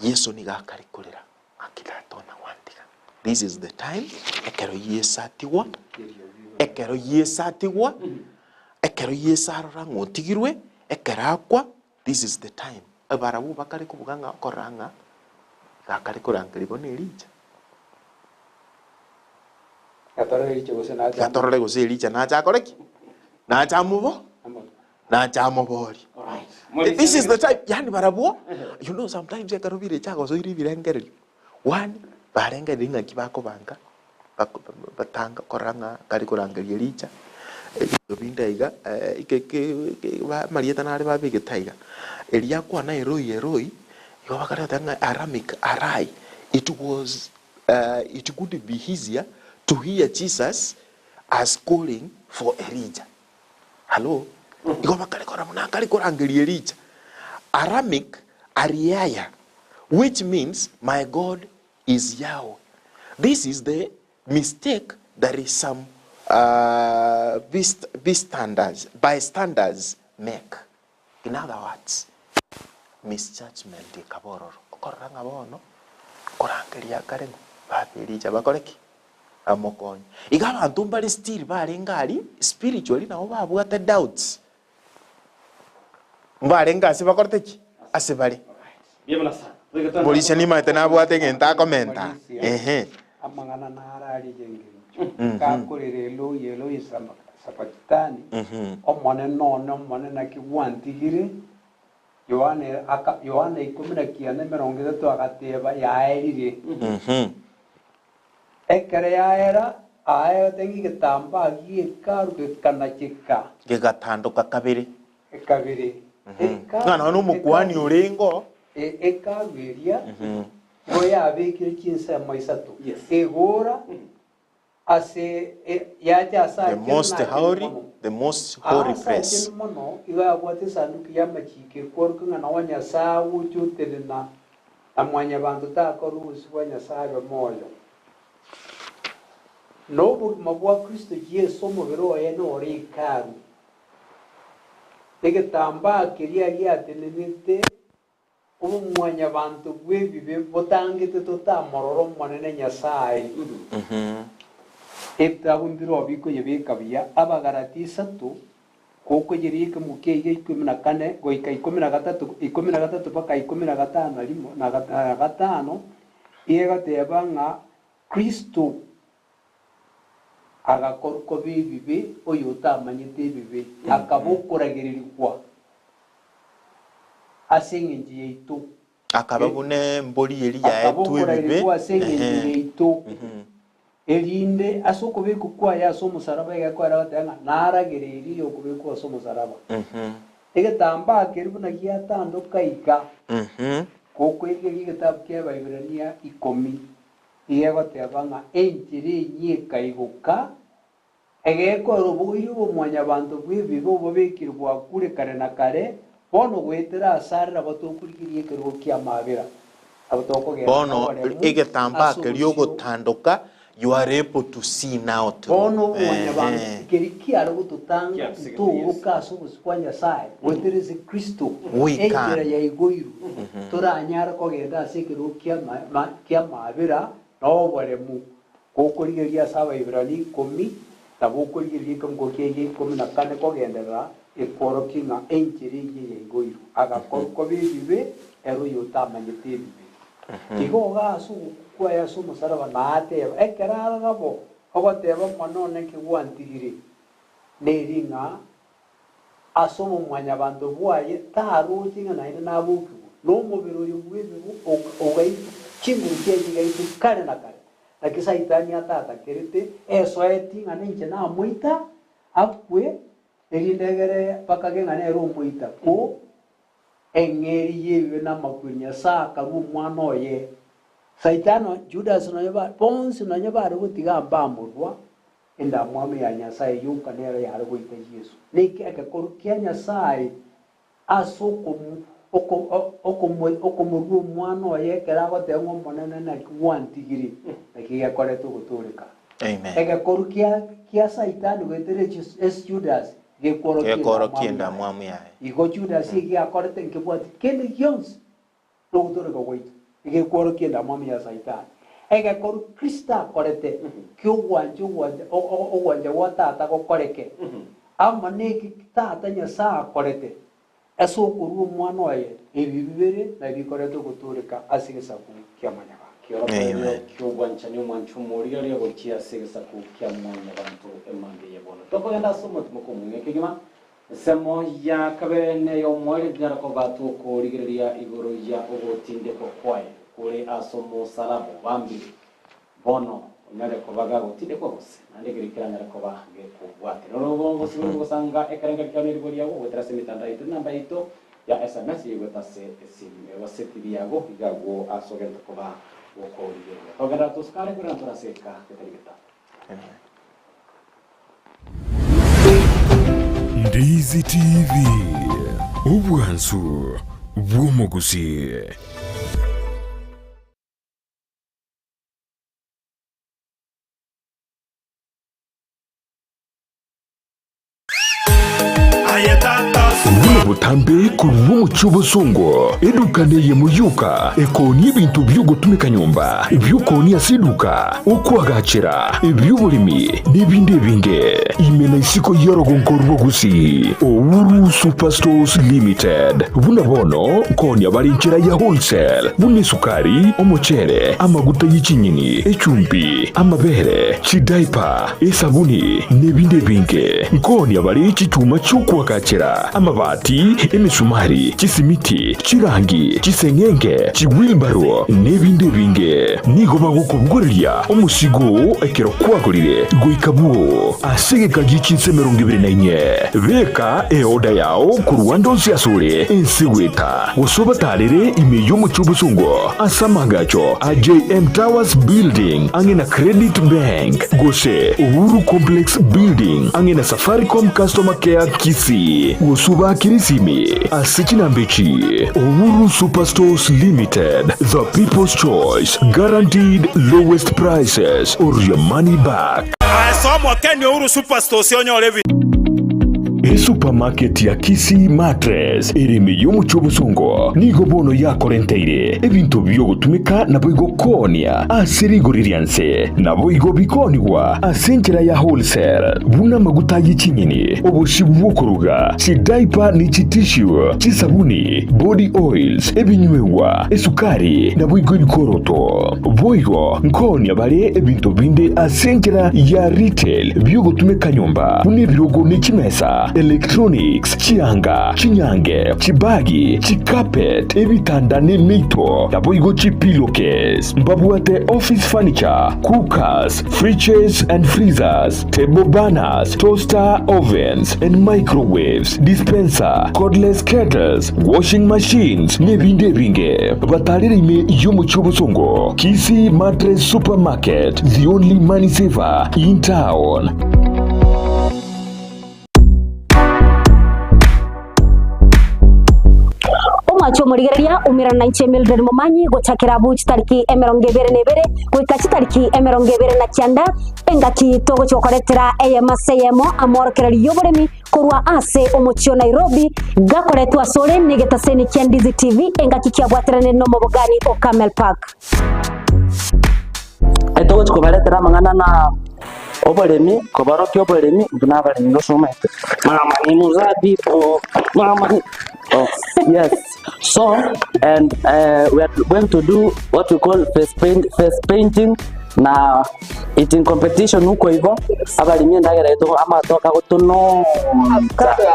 C: Yeso nigo akare korera, Ng'aki tata ona gwantiga? This is the time ekero Yeso atigwa, ekero Yeso atigwa, ekero Yeso arora ng'a otigirwe, ekero akwa, this is the time. Barabwo bakare kobuga ng'a okorora ng'a iga akare korangeria bono Elija.
A: Gatorore Elija gose nache
C: Iga torore gose Elija nache akore ki? Nache amobo. Nache amoborie. This is the time, yaani barabwo, you know sometimes ekero birecha agosoire ebirengererio, one, barengereria ng'aki bakobanga, bako batanga korora ng'a kare korangeria richa, ebinto binde iga eke ke ke ba amarieta nare babegete aiga, eria akwana Eloi Eloi, igo bakare goteba ng'a Aramaic arai, it was it could be easier to hear Jesus as calling for Elijah. Hallo? Igo bakare korora buna akare korangeria Elija. Aramaic, Ariaya, which means my God is Yahweh. This is the mistake that is some uh, bystanders, bystanders make. In other words, misjudgment ekaba ororo. Okorora ng'a bono, korangeria akare ng'o? Baba Elija bakore ki? Bamokonye. Iga abanto mbare still barenge aria spiritually nabo babwate doubts. Mbarenge ase bakorete ki? Ase bare. Morisia nimaete nabwate egento akomenta. Ehe.
A: Amang'ana naro aria y'engencho. Gakorera Eloi, Eloi, sabakitani, Omonene one, Omonene, naki gwantigire? Yohana aka Yohana ikomi na kianda emerongo etato agateba, Yaerire. Ekero yaera, aerete ng'a egetambaa gie Hekalu gekanacheka.
C: Gegatandoka kabere.
A: Kabere.
C: Ng'a nonya nomokuani orenge oo.
A: Hekalu eria nigo yabekire chinsemo isato, egoora ase yacha ase
C: The
A: achenu
C: most
A: na achenu
C: holy,
A: mono.
C: the most holy
A: Aase
C: place.
A: achenu mono igo yabwate esanduki y'amachiiko ekworokia ng'a nao Nyasae agocha otenena na mwanyabanto takora obosio bwa Nyasae abe moyo. Na obogima bwa Kristo Yeso omobere oye nore Hekalu. Egetambaa keria giatenenete Ebitabu mbireo bikoyebeka buya, Abagalati isato, gokoyeria ekemogo kia iga ikomi na kane goika ikomi na gatato, ikomi na gatato mpaka ikomi na gatano na rimo, na gatano, iga egoteba ng'a Kristo agakorwa koba ebibe oyotamanyete ebibe, akaba okoragererigwa ase engencho yaito.
C: Akaba buna embori eria
A: Akaba
C: yaetwe ebibe.
A: okoragererigwa ase engencho
C: Ehe.
A: yaito, erinde ase okobekwa kwaye ase omosaraba egekoera goteba ng'a naragereirie oyokobekwa ase omosaraba. Egetambaa keria buna giatandoka iga, gokoirigereria egetabu kia Abaibirania ikomi, Iga egoteba ng'a enchera enyia ekaigoka, egekora oboiri obomwanyabanto bw'ebibe obobekire bwakure kare na kare, bono goetera asare nabo tokorigereria ekerogo ki'amabera, nabo tokogenda
C: Bono
A: noboremu
C: egetambaa
A: ase
C: keria
A: obosio.
C: ogotandoka, you are able to see now through.
A: Bono omwanyabanto
C: Ehe.
A: keria kiare gototanga
B: Kiabisegetie
A: ntouroka ase obosio bwa Nyasae goetera ase Kristo,
C: Goika
A: enchera
C: ande.
A: yaigoirwe, toranyare kogenda ase ekerogo ki'amabera na oboremu, gokorigereria ase Abaibirania ikomi, na gokorigereria ekemogo kiaye ikomi na kane kogenderera, ekworokia ng'a enchera eyio yaigoirwe, agakorwa koba ebibe ere oyotamanyete ebibe. Igo iga ase ogokwa kwaye ase omosaraba nateba, ekero arora bo, ogoteba, Omwana one nki gwantigire? Neri ng'a Ase obomwanyabanto bwaye taroche ng'a naende nabokigwe, na omobere oyo bw'ebibe ogaitwa, chinguru chiaye chigaitwa kare na kare. Naki Saitani atatakerete esoeti ng'a ninche namoita akwe, erinde egere bakage ng'a nere omoita, ko eng'eria y'ebibe namakweri Nyasae akarua Omwana oye. Saitani, Judasi nonya bonsi nonya bare gotiga mbamorua, Endamwamu ya Nyasae yoka nero yare goita Yeso. Niki egekoru kia Nyasae ase okomorua Omwana oye ekero agoteba ng'a Omonene naki gwantigire, naki gekorete ogotooreka.
C: Amen.
A: Egekoru kia kia Saitani goetera ase Judasi gekworokia
C: Gekworokia
A: endamwamu yaye.
C: endamwamu yaye.
A: Igo Judasi egiakorete nkebwati kende gionsi nogotooreka gwaito, egekworokia endamwamu ya Saitani, egekoru Kristo akorete ki'ogwancha ogwancha ogwancha gwa Tata gokoreke, amo neki Tata Nyasae akorete ase okorua Omwana oye, ebi bibere nabio bikorete ogotooreka ase egesaku kia mwanyabanto.
B: Kiorokererio
C: Amen.
B: ki'obwanchani omwancho omorigereria gochia ase egesaku kia mwanyabanto emambia eye bono. Tokogenda ase omotimoko omong'ina kegima Ensemo ya kabere ney'omoerio tinyara koba tokorigereria igoro ya ogotindekwa kwaye kore ase omosalaba obambire. Bono onyare koba gagotindekwa gose, naende keria keranyare koba gekobwatia. Rora gose gosanga ekerengerio kiao neribwo riago goetera ase emetandao yaito nenamba yaito ya sms yaigwete ase esimi gose TV yago iga agwo ase ogento koba gokorigereria. Togenderera tosukare korende tore ase egeka getari getambe.
C: Amen.
D: Ndizi TV, obwansu bw'omogusii. Buna botambe korwa omochie obosongo, eduka neyemo yoka ekoonia ebinto bi'ogotumeka nyomba, ebi'okoonia ase eduka, okoagachera, ebi'oboremi, na ebinde ebinge. Ime na isiko y'orogongo rwa Gusii, Uhuru Superstores Limited. Buna bono nkoonia bare enchera ya wholesale, buna esukari, omochere, amaguta ye chinyeni, echumbi, amabere, chidaipa, esabuni, na ebinde ebinge. Nkoonia bare chichuma chi'okoagachera, amabati, emesumari, chisimiti, chirangi, chiseng'enge, chiwilbaro, na ebinde ebinge. Nigo bagokobogoreria omosigo oo ekero kwagorire goika bwoo ase egeka gie chinsa emerongo ebere na inye. Beka eoda yao korwa ande onsi asore ense goeta, gose obatarere ime y'omochie obosongo ase amaagacho a JM Towers Building ang'e na Credit Bank, gose Uhuru Complex Building ang'e na Safaricom Customer Care Kisii, gose obaakere esimi ase chinamba echi, Uhuru Superstores Limited, the people's choice, guaranteed lowest prices or your money back.
E: Ase omokeni Uhuru Superstores onyore.
D: Esupamaketi ya Kisii Mattress ere ime y'omochie obosongo nigo bono yakorenteire ebinto bi'ogotumeka naboigo koonia ase rigori ria nse, naboigo bikoonigwa ase enchera ya wholesale, buna amaguta ye chinyeni, obosio bw'okoruga, chidiaper ne chitissue, chisabuni, body oils, ebinywegwa, esukari, naboigo ebikoroto. Boigo nkoonia bare ebinto binde ase enchera ya retail bi'ogotumeka nyomba, buna ebirogo ne chimesa, electronics, chianga, chinyange, chibagi, chicarpet, ebitanda ne emeito, naboigo chipillowcase. Mbabwate office furniture, cookers, fridges and freezers, table burners, toaster ovens and microwaves, dispenser, cordless kettles, washing machines, nebinde ebinge. Batarere ime y'omochie obosongo, Kisii Mattress Supermarket, the only money saver in town.
E: Omwache omorigereria umerana nainche Mildred Momanyi gochakera abwo chitariki 21 goika chitariki 29 engaki togochia gokoretera eyemo ase eyemo amorokererio y'oboremi korwa ase omochie o Nairobi gakoretwa asore negetaseni kia Ndizi TV engaki kiabwateranire nomobogani o Camel Park.
F: Etogochi kobaretera amang'ana na oboremi, kobarokia oboremi, intwe na abaremi gose omanyete, mama ni muzabibu, mama ni oh yes. So and we are going to do what we call face paint, face painting na eating competition huko igo, abaremi endagera yaito amatoke agotononsa.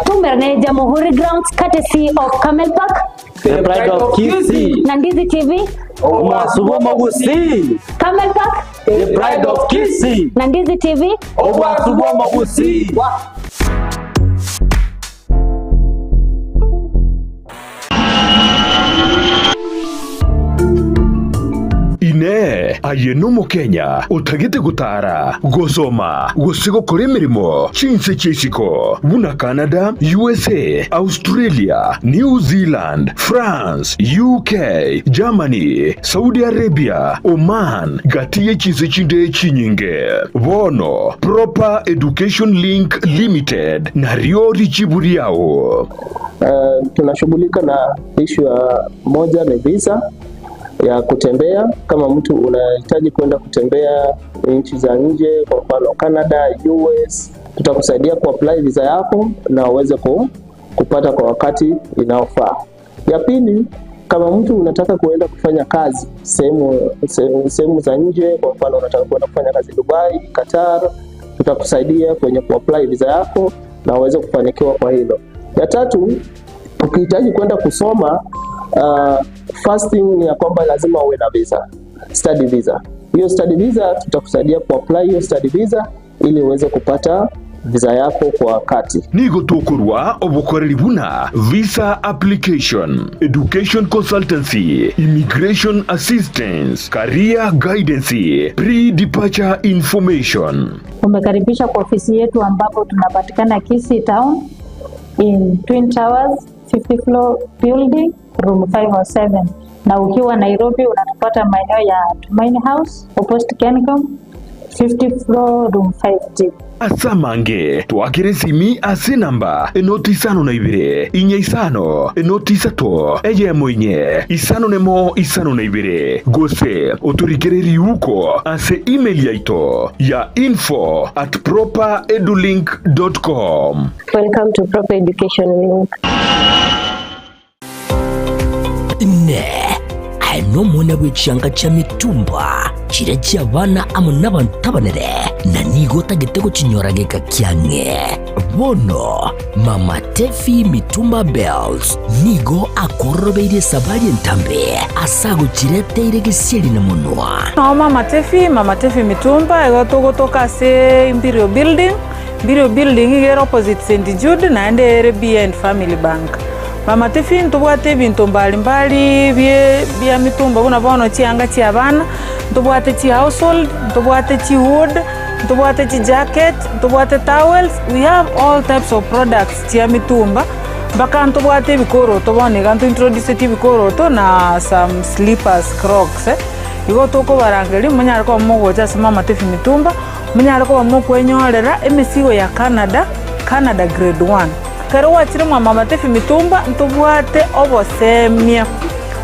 E: Tumerane Jamhuri Grounds courtesy of Camel Park.
F: The Pride of Kisii.
E: Na Ndizi TV.
F: Omwasu bw'omogusii.
E: Camel Park.
F: The Pride of Kisii.
E: Na Ndizi TV.
F: Omwasu bw'omogusii.
D: Inee! Aye n'Omokenya otagete gotaara, gosoma, gose gokora emeremo chinse chi'isiko buna Canada, USA, Australia, New Zealand, France, UK, Germany, Saudi Arabia, Oman, gati ye chinse chinde chinyinge? Bono Proper Education Link Limited nario richibu riao.
G: Tunashughulika na issue ya moja ni visa ya kutembea. Kama mtu unahitaji kwenda kutembea nchi za nje, kwa mfano Canada, US, tutakusaidia kuapply visa yako na uweze kupata kwa wakati inaofaa. Ya pili, kama mtu unataka kuenda kufanya kazi sehemu za nje, kwa mfano unataka kuenda kufanya kazi Dubai, Qatar, tutakusaidia kwenye kuapply visa yako na uweze kufanikiwa kwa hilo. Ya tatu, ukihitaji kwenda kusoma, first thing ni ya kwamba lazima uwe na visa, study visa. Hiyo study visa tutakusaidia kuapply hiyo study visa ili uweze kupata visa yako kwa wakati.
D: Nigo tokorwa obokoreri buna visa application, education consultancy, immigration assistance, career guidance, pre-departure information.
H: Umekaribisha kwa ofisi yetu ambapo tunapatikana Kisii Town in Twin Towers 50 floor building room 507, na ukiwa Nairobi unatupata maeneo ya Tumaini House opposite Kencom 50 floor room 5D.
D: Ase amange, twakere esimi ase enamba enoti isano na ibere, inya isano, enoti isato, eyemo inye, isano nemo isano na ibere, gose otorikere riuko ase email yaito ya info at properedulink dot com.
I: Welcome to Proper Education Link.
J: Inee! Aye nomwana bwe chianga chia mitumba, chiria chi'abana amo nabanto abanene, na nigo otagete gochinyora geka kiang'e? Bono Mama Tefi Mitumba Bells nigo akororobeirie esabari entambe ase agochireteire gesieri na monwa.
K: Nao Mama Tefi, Mama Tefi Mitumba, igo togotoka ase Imperial Building, Imperial Building iga ere opposite St Jude naende ere behind Family Bank. Mama Tefi ntobwate ebinto mbali mbali bie bia mitumba buna bono chianga chia abana, ntobwate chi household, ntobwate chi wood, ntobwate chi jacket, ntobwate towels, we have all types of products chia mitumba, mpaka ntobwate ebikoroto bono iga ntointroduceti ebikoroto na some slippers, crocs. Igo tokobarangeria monyare koba mogocha ase Mama Tefi Mitumba, monyare koba mokwenyorera emesigo ya Canada. Canada grade one. Ekero gwachire mwa Mama Tefi Mitumba ntobwate obosemia.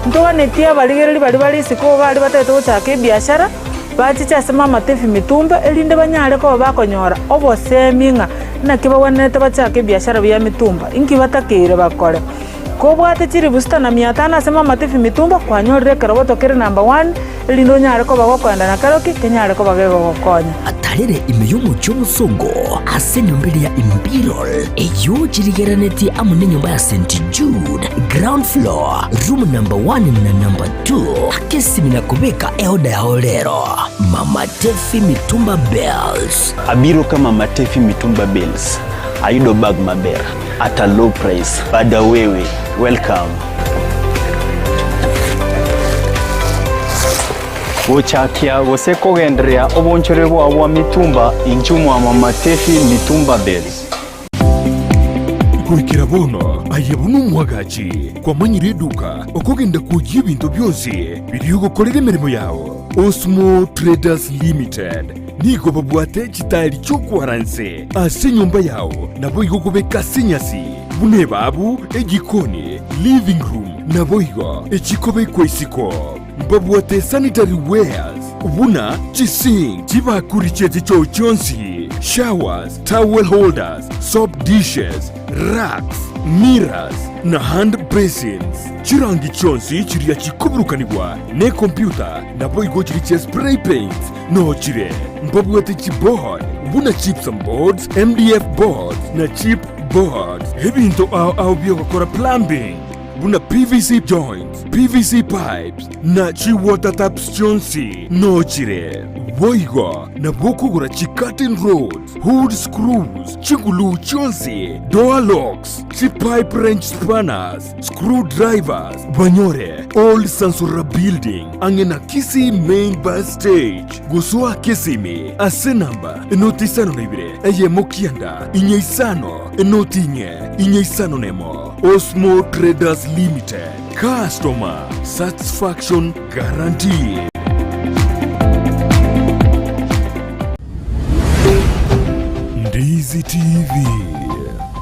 K: Ntoganetie abarigereri baria bare isiko iga aria batagete gochaka ebiashara, bachiche ase Mama Tefi Mitumba erinde banyare koba bakonyora obosemia ng'a naki bagwenerete bachake ebiashara bia mitumba, inki batakeire bakore. Kobwate chilifu sita na mia tano ase Mama Tefi Mitumba, kwanyorire ekerogoto kere number one, erinde onyare koba gokoenda na keroki kenyare koba gegogokonya.
J: Atarere ime y'omochie omosongo ase enyomba eria ya Imperial, eyio chirigererenetie amo nenyomba ya St. Jude, ground floor, room number one na number two. Aka esimi na kobeka eoda yao rero. Mama Tefi Mitumba Bales.
L: Abiro ka Mama Tefi Mitumba Bales, ayudo bag maber at a low price. Bada wewe, welcome.
M: Gochakia gose kogendereria obonchore bwao bwa mitumba inchuo mwa Mama Tefi Mitumba Bales.
D: Goikera bono aye buna omwagachi kwamanyire eduka okogenda kwoyia ebinto bionsi biria ogokorera emeremo yao. Osmo Traders Limited nigo babwate chitairi chi'okwara nse ase enyomba yao naboigo kobeka ase enyasi buna ebabu, ejikoni, living room naboigo echikobekwa isiko. Mbabwate sanitary wares buna chisink, chibakuri chie chichoo chionsi, showers, towel holders, soap dishes, racks, mirrors, na hand basins. Chirangi chionsi chiria chikoburukanigwa nekompyuta naboigo chiria chia spray paints noo chire. Mbabwate chiboard buna gypsum boards, MDF boards na chip boards. Ebinto ao ao biogokora plumbing buna PVC joints, PVC pipes, na chi-water taps chionsi noo chire. Boigo nabo okogora chi-curtain rods, hood screws, chiguluu chionsi, door locks, chi-pipe wrench spanners, screw drivers, banyore Old Sansora Building ang'e na Kisii Main Bus Stage. Gosoa Kisimi ase namba enoti isano na ibere eyemo kianda inye isano enoti inye inye isano nemo. Osmo Traders Limited, Customer Satisfaction Guaranteed. Ndizi TV,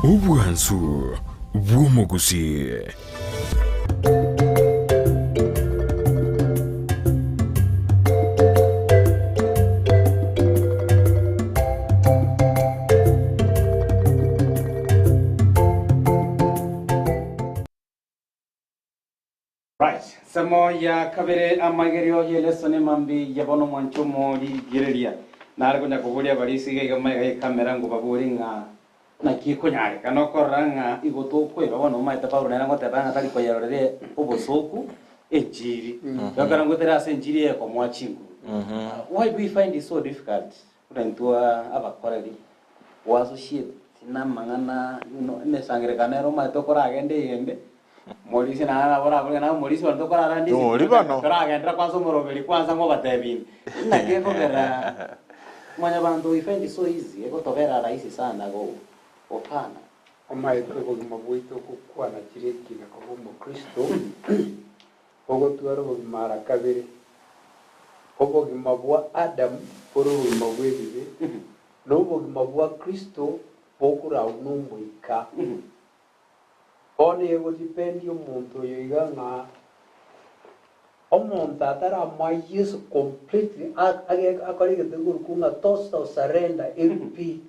D: obwansu bw'omogusii.
B: Right. Ensemo ya kabere amaigerio y'elesson emambi ya bono mwanche omorigereria. Nare konya koboria abarisia iga iga magega y'ekamera ngobabore ng'a naki ekonyarekana okorora ng'a igo tokoeba bono omanyete Paulo nere ngoteba ng'a tari koyerorera obosooku enchiri. Ekero ngoetera ase enchiri eye ekomoa chinguru. Why do we find it so difficult buna intwe abakoreri go associate namang'ana you know emesangererekano ere omanyete okoragende eyende Morisia naye nabo orabore ng'a naye omorisia one tokorara ndisi
C: Tori bono.
B: toragenderera kwanza omoroberi kwanza ngobatebi inde. Naki ekogera mwanyabanto we find it so easy egotobera rahisi sana go gokana.
A: Omaete obogima bwaito gokwana chire ekina koba omokristo, ogotwara obogima ara kabere. Obogima bwa Adamu bore obogima bw'ebibe, na obogima bwa Kristo bokorau n'Omoika. Bono egodependi omonto oyo iga ng'a omonto ataramoa Yeso completely akore egento gekorokwa ng'a total surrender pi,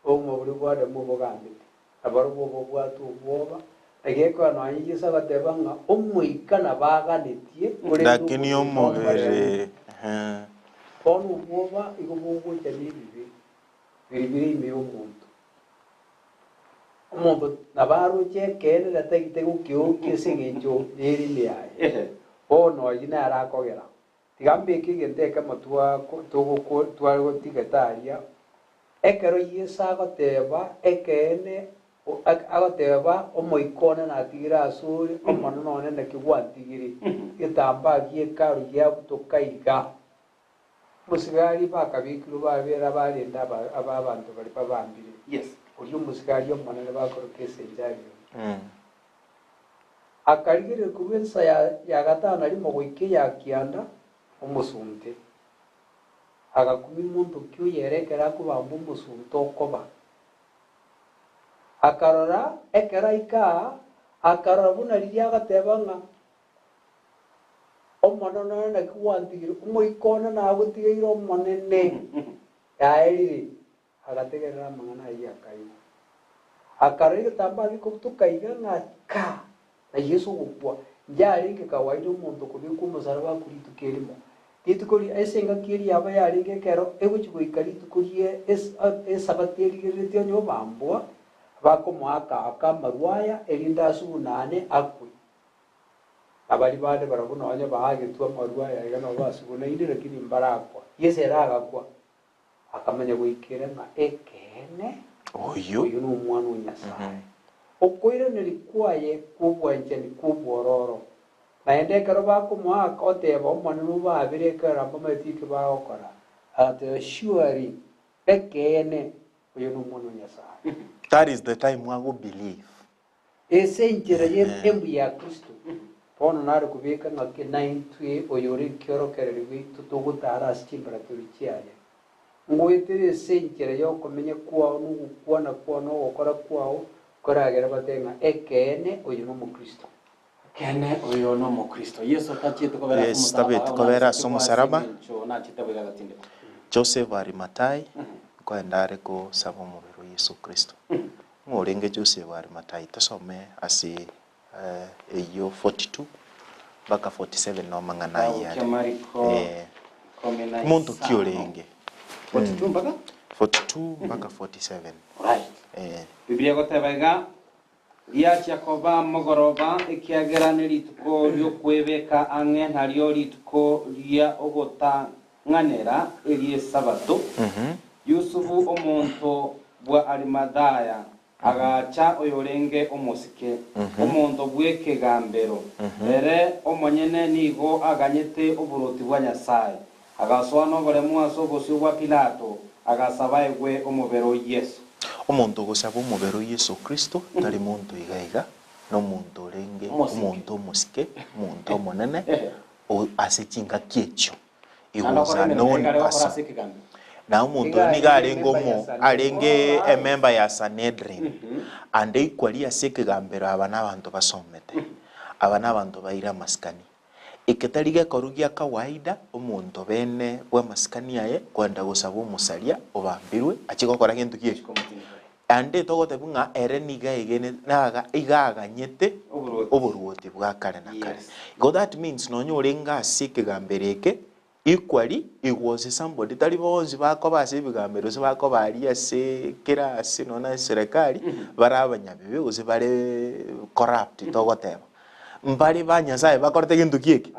A: obogima boria bwa Adamu obogambete, nabarobwo obobwate obwoba, naki ekero nonye Yeso agateba ng'a omoika nabo aganetie korende
C: Lakini
A: omobere
C: omobere,
A: nomoremu.
C: ehe.
A: Bono obwoba igo bogocha nebibe biri bire ime y'omonto. Omonto nabo aroche ekeene na tagete gokeokia ase engencho y'erimi yaye. Bono oyio nere akogera. Tiga mbeke egento ekemo tware gotigete aria, ekero Yeso agoteba ekeene, agoteba, Omoika one natigire asore, Omonene one naki gwantigire, egetambaa gi'Hekalu giabutoka iga. Omosigari bakabekirwe babere abarende aba abanto baria babambire, oria omosigari omonene bakoroka Esenjario. Akarigereria korwa ensa ya gatano na rimo goika eya kianda omosunte, agakumia monto ki oyo ere ekero akobamba omosunte okoba. Akarora ekero aika aa, akarora buna riria agateba ng'a Omonene one naki gwantigire, omoika one nagotigeire Omonene, yaerire. Agategerera amang'ana ayio akaigwa. Akarora egetambaa gekobutoka iga ng'a ka, na Yeso ogokwa. Njarenge kawaida omonto kobekwa omosaraba akwe rituko erimo. Rituko ria ase engaki eria yabo yarenge ekero egochia goika rituko rie Esabato erigereretie onye obambwa, bakomoaka aka amarwa aya, erinde asugunane akwe. Na baria bande barabwo nonya baagetwe amarwa aya iga nabo basugunaine, lakini mbarakwa. Yeso ere agakwa. Akamanya goikera ng'a ekeene
C: Oyo.
A: oyo n'Omwana o Nyasae. Okoiraneria kwaye kw'obwanchani kw'obwororo. Naende ekero bakomoaka oteba Omonene obaabere ekero mbamaeti eki bagokora, agateba Surely, ekeene, oyo n'Omwana o Nyasae.
C: That is the time ago believe.
A: Ase enchera y'embu ya Kristo, bono nare kobeka ng'ake naintwe oyore ekiorokererio giaito togotara ase chimbaratero chiaye. Ngoetere ase enchera y'okomenya kwao na ogokwana kwao na ogokora kwao koragere batebe ng'a ekeene oyo nomokristo.
B: Ekeene oyo nomokristo. Yeso tachiete kobera ase
C: Yes,
B: omosalaba,
C: tabeti
B: igo
C: kobera
B: nachete
C: ase
B: ase
C: omosalaba.
B: engencho nachete boigo agatindekwa.
C: Joseph Arimathai, nkoenda are kosaba omobere o Yeso Kristo. Ng'o orenge Joseph o Arimathai? Tosome ase eyio 42 mpaka 47 no amang'ana ayio
B: Kitabu
C: are.
B: kia Mariko
C: Eh,
B: ikomi na
C: monto ki
B: isano.
C: orenge?
B: 42 mpaka?
C: 42 mpaka 47.
B: Right.
C: Eh.
B: Biblia egoteba iga, Riachia koba mogoroba, ekiagera nerituko ri'okwebeka ang'e, nario rituko ria ogotang'anera eri'Esabato, Yusufu omonto bwa Arimathaya agacha oyorenge omosike, omonto bw'ekegambero, ere omonyene nigo aganyete oboroti bwa Nyasae, agasoa noboremu ase obosio bwa Pilato, agasaba aegwe omobere o Yeso.
C: Omonto ogosaba omobere o Yeso Kristo tari monto iga iga, nomonto orenge omonto omosike, omonto omonene o ase chingaki echio. He
B: Naende
C: was
B: okore
C: a
B: emeremo
C: known
B: ere kare gokora
C: person.
B: ase ekegambero.
C: Na omonto
A: Iga
C: oyo nigo
A: arenge
C: arenge
A: ememba ya
C: omo
A: Sanhedrin.
C: arenge ememba ya Sanhedrin. Ande ekwari ase ekegambero aba nabanto basomete, aba nabanto baire amasikani. Eke tari gekoru gia kawaida omonto bene bw'amasikani aye kwenda gosaba omosaria obambirwe achie gokora gento ki eke. Ande togotebwa ng'a ere nigo aegenete naga iga aganyete oboruoti bwa kare na kare. Igo that means nonya orenge ase ekegambero eke equally he was somebody tari bonsi bakoba ase ebigambero gose bakoba aria ase kera ase nonya na eserekari bare abanyabibe gose bare corrupt togoteba. Mbare ba Nyasaye bakorete gento ki eke?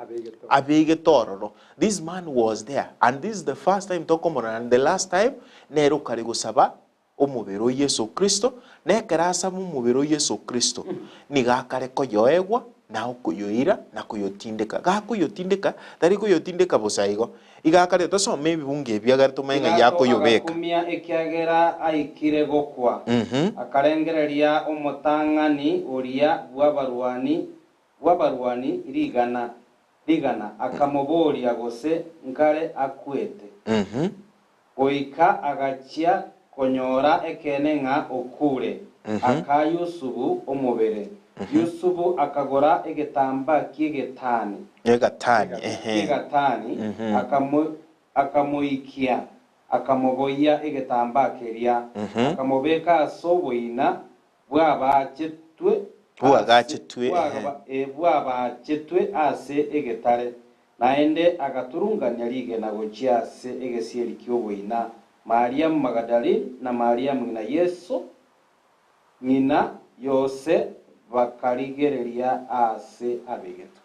C: Abegete ororo. This man was there and this is the first time tokomorora and the last time nere okare gosaba omobere o Yeso Kristo, na ekero asaba omobere o Yeso Kristo, nigo akare koyoegwa, na okoyoira, na koyotindeka. Gakoyotindeka, tari koyotindeka bosa igo, igo akare tosome ebibungo ebi agare tomanye ng'ai
B: Pilato
C: akoyobeka.
B: agakumia ekiagera aikire gokwa, akarengereria omotang'ani oria bw'abarwani bw'abarwani rigana rigana, akamoboria gose nkare akwete. Goika agachia konyora ekeene ng'a okuure, akaa Yusufu omobere. Yusufu akagora egetambaa ki'egetani,
C: Egatani, ehe.
B: ki'egatani, akamoikia, akamoboyia egetambaa keria, akamobeka ase oboina bw'abaachetwe
C: Bw'agachetwe, ehe.
B: bw'abaachetwe ase egetare. Naende agaturungania rigena gochia ase egesieri ki'oboina, Mariamu Magadalene na Mariamu ng'ina Yeso, ng'ina Yose, bakarigereria aase abegetwe.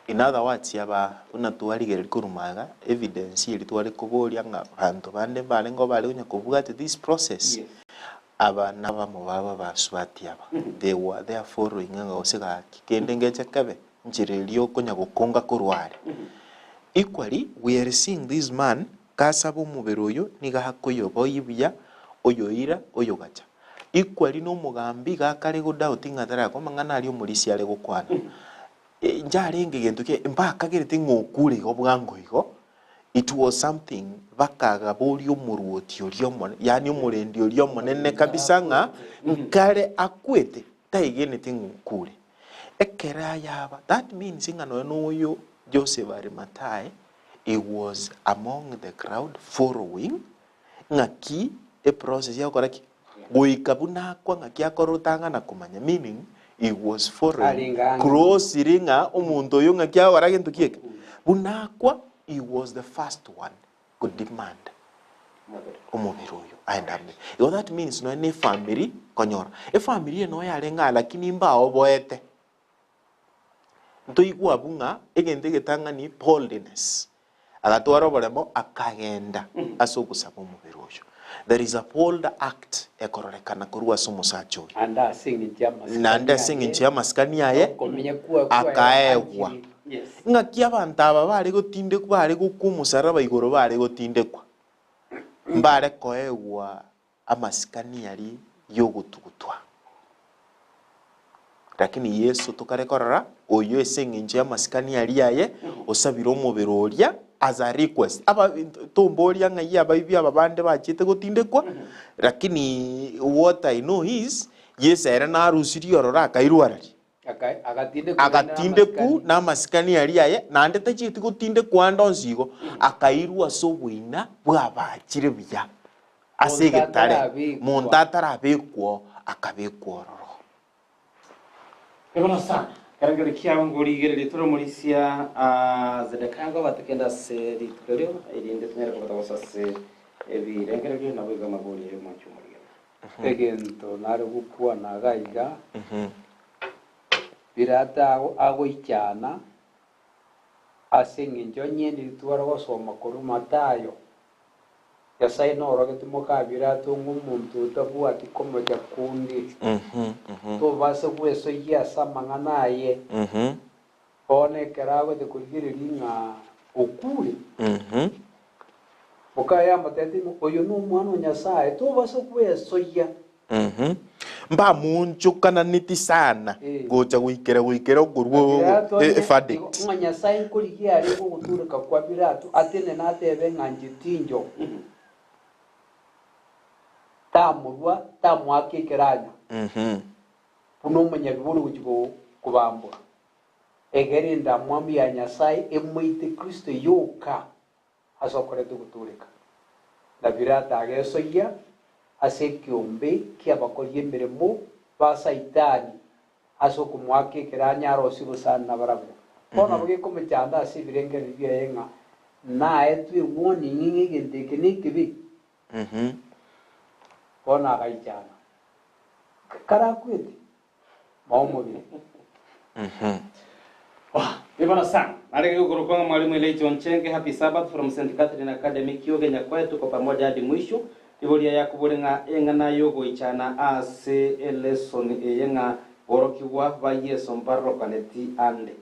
C: In other words, aba buna twarigereria korwa magega, evidence eria tware koboria ng'a banto bande mbarenge bare konya kobwati this process, aba nabamo babo abasubati aba, they were there following ng'a gose gaki kende ngeche kebe. Nchera eria okonya gokonga korwa are. Equally, we are seeing this man gasaba omobere oyo nigo akoyoboyia buya, oyoira, oyogacha. Equally nomogambi iga akare go doubt ng'a tarakwa amang'ana aria omorisia are gokwana. Njarenge gento ki mbakagerete ng'a okure igo bwango igo, it was something Bakagaboria omoruoti oria omonene, yaani omorendi oria omonene kabisa ng'a nkare akwete, taigeneti ng'a okure. Ekero ayaba, that means ng'a nonya noyo Joseph Arimathai, he was among the crowd following ng'aki eprocess ya gokora ki? Goika buna akwa ng'aki akora otang'ana komanya, meaning he was following
A: Arenge ang'e.
C: closely ng'a omonto oyo ng'aki agokora gento ki eke. Buna akwa, he was the first one go demand omobere oyo aende ame. Igo that means nonya na efamiri konyora, efamiri eye noyo yarenge aa lakini mbaoboete. Ntoigwe abwo ng'a egento egetang'ani boldness, agatwara oboremo akagenda ase ogosaba omobere oyo. There is a bold act ekororekana korwa ase omosacha oyo.
A: Naende ase engencho y'amasikani
C: Naende ase
A: aye,
C: engencho y'amasikani aye,
A: nokomenya kwa kwaye
C: akaegwa.
A: anchire.
C: Ng'aki abanto aba bare gotindekwa bare gokwa omosaraba igoro bare gotindekwa, mbare koegwa amasikani aria y'ogotugutwa. Lakini Yeso tokare korora oyo ase eng'encho y'amasikani aria aye osabire omobere oria as a request. Aba tomboria ng'ai abaibi aba bande bachiete gotindekwa, lakini what I know is Yeso ere narusirie ororo akairwa arari. Agatindekwa namasikani aria aye, naende tachieti gotindekwa ande onsi igo, akairwa ase oboina bw'abaachire buya ase egetare, monto atarabekwa oo, akabekwa ororo.
B: Ebono sana, ekerengerio kiao ngorigererie tore omorisia Zedekia ngobate kende ase rituko erio, erinde tonyare kobata gosa ase ebirengererio naboigo amabori ay'omwanchi omorigereria.
A: Egento nare gokwana iga iga, Pilato agoichana ase engencho onye nitware gosoma korwa Mathayo, Nyasae norogete moka Pilato ng'a omonto otabwati komocha konde, tobase gwesoyia ase amang'ana aye. Bono ekero agocha korigereria ng'a okure, mokaye amotebetie ng'a oyo n'Omwana o Nyasae, tobasa gwesoyia.
C: Mbamoonchokananeti sana gocha goikera goikera okorua
A: Pilato onye
C: verdict.
A: ng'a Nyasae nkorigia arenge ogotureka kwa Pilato, atenene atebe ng'a inche tincho, tamorua, tamoaka ekeranya, buna omonyabibe ore gochia kobambwa. Egere endamwamu ya Nyasae emoite Kristo yoka ase okoreta ogotooreka. Na Pilato agesoyia ase ekeombe ki'abakori emeremo ba Saitani ase okomoaka ekeranya arosie obosani nabarabwo. Bono nabo gekomochanda ase ebirengererio biaye ng'a naetwe ewarning ng'a egento eke nekebe. Bono agaichana. Karakwete, Maomobere.
B: Bibona sana. Narege gokorokwa ng'a Mwalimu Elijah Onchenge, Happy Sabbath from St. Catherine Academy, Kioge Nyakoe, tuko pamoja hadi mwisho. Riboria yakobore ng'a eng'ana y'ogoichana ase elesson eye ng'a borokigwa ba Yeso mbarokaneti ande.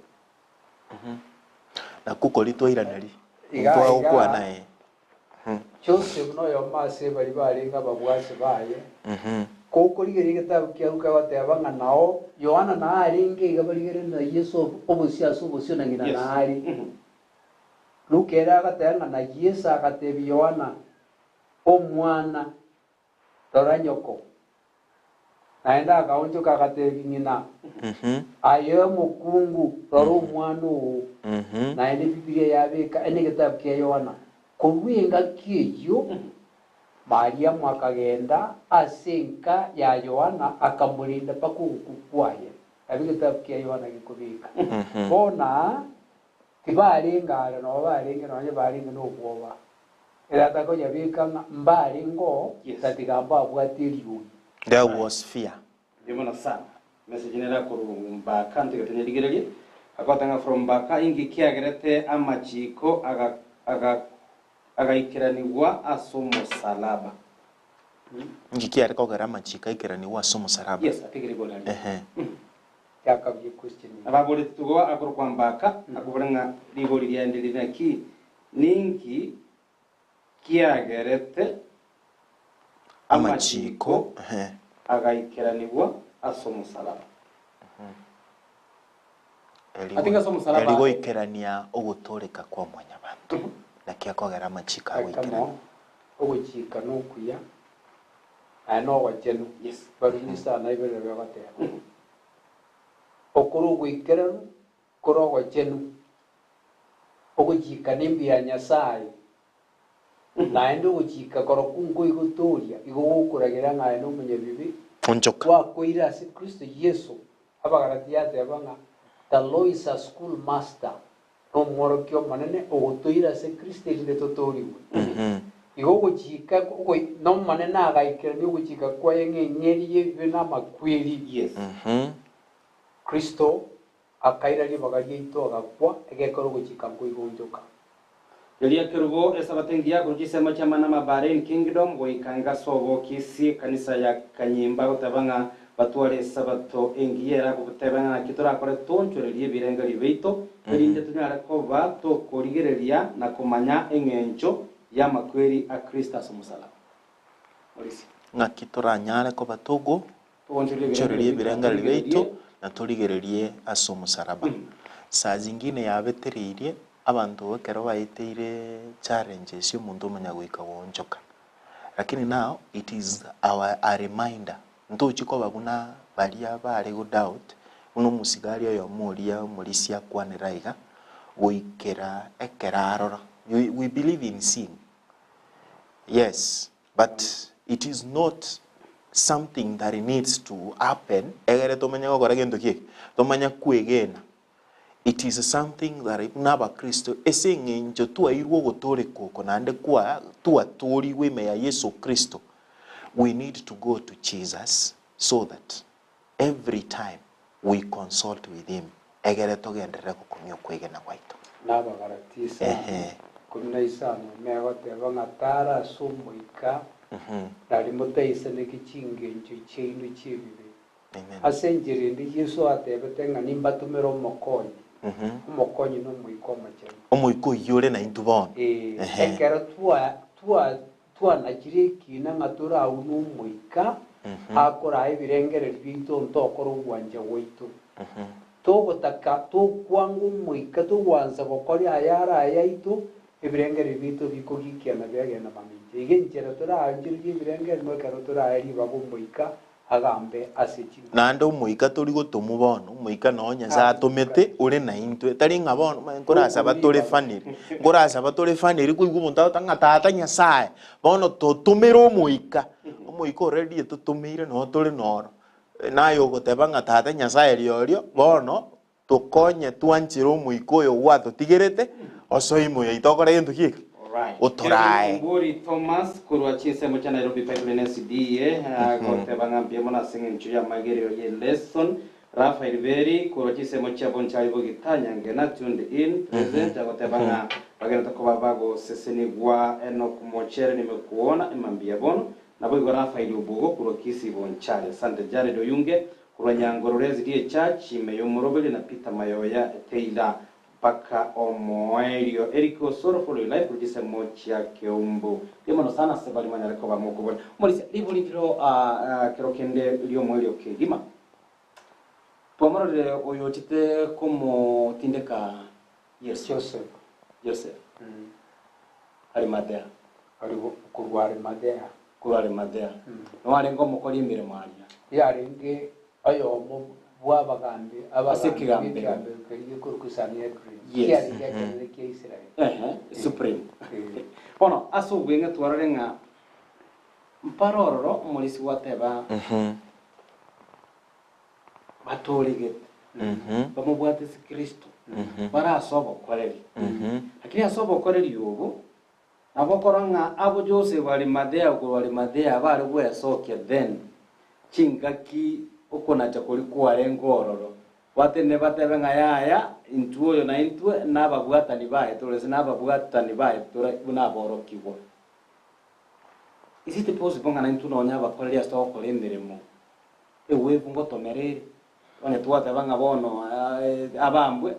C: Nakwo koria twairaneri,
A: Iga
C: ntwagokwana
A: iga
C: ee.
A: Joseph noyomo ase baria barenge ababwasi baye. Gokorigereria egetabu kia Luka egoteba ng'a nao Yohana nao arenge iga barigereire na Yeso obosio ase obosio na ng'ina nao are. Luka ere agateba ng'a na Yeso agatebia Yohana, Omwana, Rora nyoko. Naende akaonchoka agatebia ng'ina, Aye omokungu, rora omwana oo. Naende Bibilia yabeka ene egetabu kia Yohana. Korwa engaki eyio Mariamu akagenda ase enka ya Yohana akamorenda mpaka ogokwa kwaye. Nabo egetabu kia Yohana gekobeka. Bono aa tibarenge are nabo barenge nonya barenge nobwoba. Ere atakoyabeka ng'a mbarengeo, tatiga mbabwate eriogi.
C: There was fear.
B: Mbuya mono sana. Message nere akorwa Mbaka ntige tonyerigererie. Agoteba ng'a from Mbaka inki kiagerete amachiko aga aga agaikeranigwa ase omosalaba.
C: Inki kiare kogera amachiko aikeranigwe ase omosalaba?
B: Yes, atigere igoro aria.
C: Ehe.
A: Yakabia question eye.
B: Ababoreti tugo akorokwa Mbaka akobora ng'a rigori riaye ndiri naki Ninki kiagerete
C: Amachiko
B: amachiko agaikeranigwa ase omosalaba? I think ase omosalaba
C: Eri goikerania ogotooreka kwa mwanyabanto. Naki akogera amachiko agoikerana.
A: Ekemo, ogochika nokuya, naye nogochenu. Barumi sana ibere begoteba. Okore ogoikeranu kore ogochenu, ogochika nembuya ya Nyasaye, naende ogochika korokwo nkoigotoria, igo gokoragera ng'a aye nomonyabibe,
C: Onchoka.
A: gwakoire ase Kristo Yeso. Abagalati yateba ng'a the law is a school master, nomworokia omonene ogotoira ase Kristo erinde totoorigwe. Igo ogochika n'Omonene agaikerania ogochika kwaye ng'a eng'eria y'ebibe namakweri. Kristo akaira ribaga riaito agakwa, egekora ogochika nkoigonchoka.
B: Erio ekerubo Esabato engiya korwa chisemo chi'amanama Bahrain Kingdom goika ngasobo Kisii ekanisa ya Kanyimba goteba ng'a batware Esabato engiya ere agoteba ng'a naki torakore toonchorerie ebirengererio biaito erinde tonyare koba tokorigereria na komanya eng'encho y'amakweri a Kristo ase omosalaba. Morisia.
C: Ng'aki toranyare koba togo Toonchorerie ebirengererio biaito na torigererie ase omosalaba. Saa zingine yabetereirie abanto ekero baeteire challenges omonto omanya goika goonchoka. Lakini now it is our a reminder ntochi koba buna baria bare go doubt buna omosigari oyomo oria omorisia akwanera iga goikera ekero arora. We believe in seeing yes. But it is not something that needs to happen egere tomanye gokora gento ki eke? Tomanye kwegena. It is something that buna abakristo ase eng'encho twairwe ogotooreka oko naende kwa twatoorigwe ime ya Yeso Kristo, we need to go to Jesus so that every time we consult with him egere togenderere gokong'ia okwegena gwaito.
A: Na Abagalati isano,
C: Ehe.
A: ikomi na isano megoteba ng'a tara ase Omoika, nari motaisaneke chingencho chiaino chi'ebibe.
C: Amen.
A: Ase enchera ende Yeso atebete ng'a nimbatomere Omokonyi, Omokonyi n'Omoika Omochenu.
C: Omoika oyio ore naintwe bono.
A: Ee,
C: Ehe.
A: ekero twa twa Twanachire ekiina ng'a toraunwe Omoika akorae ebirengererio biaito ntokore ogwancha gwaito. Togotaka tokwanga Omoika togwansa gokoria ayare ayaito, ebirengererio biaito bikogikiana biagenda mamincha. Iga enchera toraanchererie ebirengererio nekero torae ribaga Omoika agambe ase chinguru.
C: Naende Omoika tori gotomwa bono, Omoika noo Nyasae atomete ore naintwe, tari ng'a bono omanye nkorasaba tore faniri, nkorasaba tore faniri koigwa omonto agoteba ng'a Tata Nyasae, bono totomere Omoika, Omoika already etotomeire noo tore noro, naye ogoteba ng'a Tata Nyasae riorio, bono Tokonye twanchere Omoika oyo gwatotigerete osoe ime yaito okore gento ki eke?
B: Alright.
C: Otorae.
B: Kevin Omburi Thomas korwa chinsemo chia Nairobi Pipeline SDA agoteba ng'a mbuya mono ase eng'encho y'amagerero ye lesson. Raphael Beri korwa chinsemo chia Bonchari Bogita Nyangena tuned in present agoteba ng'a bagenderete koba bagosesenigwa Enock Mochere nimekuona emambia bono. Naboigo Raphael Obugo korwa Kisii Bonchari. Asante Jared Oyunge Korwa Nyangororo SDA Church ime y'Omoroberi na Peter Mayoya Taylor mpaka omoerio. Eric Osoro follow your life korwa chisemo chia Keumbu. Mbuya mono sana ase baria mwanyare koba mokobora. Omorisia, ribori ndiro kero kende ri'omoerio kegima. Twamororire oyo ochete komotindeka Yeso.
A: Joseph.
B: Joseph. Arimathea.
A: Korwa Arimathea.
B: Korwa Arimathea. Noarenge omokori emeremo aria.
A: Yarenge oyomo bw'abagambi
B: Ase
A: abagambi
B: ekegambero.
A: b'ekegambero keria gekorokwa Sanhedrin,
B: Yes.
A: kiarenge ekenene kia Israeli.
B: Ehe, supreme. Bono ase obweng'e twarore ng'a mpare ororo omorisia gwateba batooregete, bamobwate ase Kristo, bare ase obokoreri. Lakini ase obokoreri obo, Nabo okorora ng'a abwo Joseph Arimathea korwa Arimathea bare gwesokia then chingaki okonacha koria kwarenge ororo, batenene batebe ng'a yaya, intwe oyo naintwe nababwatani baye tore gose nababwatani baye tore buna aborokigwa. Is it possible ng'a naintwe nonya abakoreri ase togokora emeremo ewevu ngotomera ere? Onye twateba ng'a bono abambwe,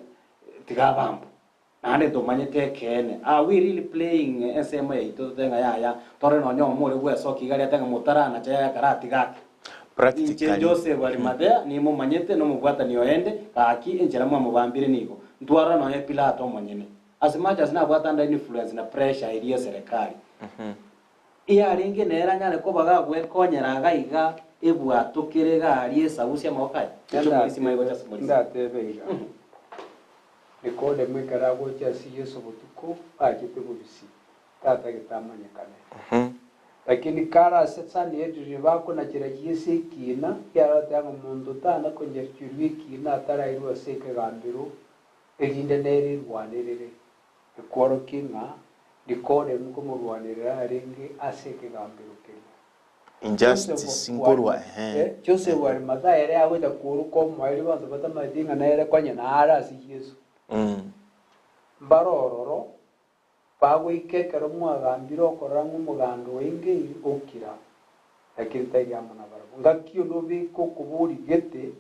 B: tiga abambwe. Naende ntomanyete ekeene. Are we really playing ensemo yaito totebe ng'a yaya, tore nonya omo ore bwesokia iga ariete ng'a motaranacha yaya karatiga ake. Inche
C: Practically.
B: Joseph Arimathea nimomanyete nomobwatani oende, gaki enchera mwamobambire nigo. Ntwarora nonya Pilato omonyene. As much as nabwate under influence na pressure eria y'eserekari, eyarenge nere anyare koba gagwekonyera iga iga ebwatokere iga aria esabusie amaboko aye, eche omorisia manye gocha ase omorisia.
A: Ndatebe iga, Nikodemo ekero agocha ase Yeso botuko, achete bobisi, tatagete amanyekane. Lakini kare ase Sanhedrini bakonachera Yeso ekiina, kiaroteba ng'a monto tana konyacherwa ekiina atarairwe ase ekegambero, erinde nere erwanerere, ekworokie ng'a Nikodemo nkomorwanerera arenge ase ekegambero keria.
C: Injustice nkorwa ehe.
A: Joseph wa Arimathaya ere agocha koruka omoerio banto batamaeti ng'a nere konya nare ase Yeso. Mbare ororo, bagoika ekero mwagambire okorora ng'a omoganda oengeire okira, lakini tari amo nabarabwo. Ngaki onde obeke okobori gete,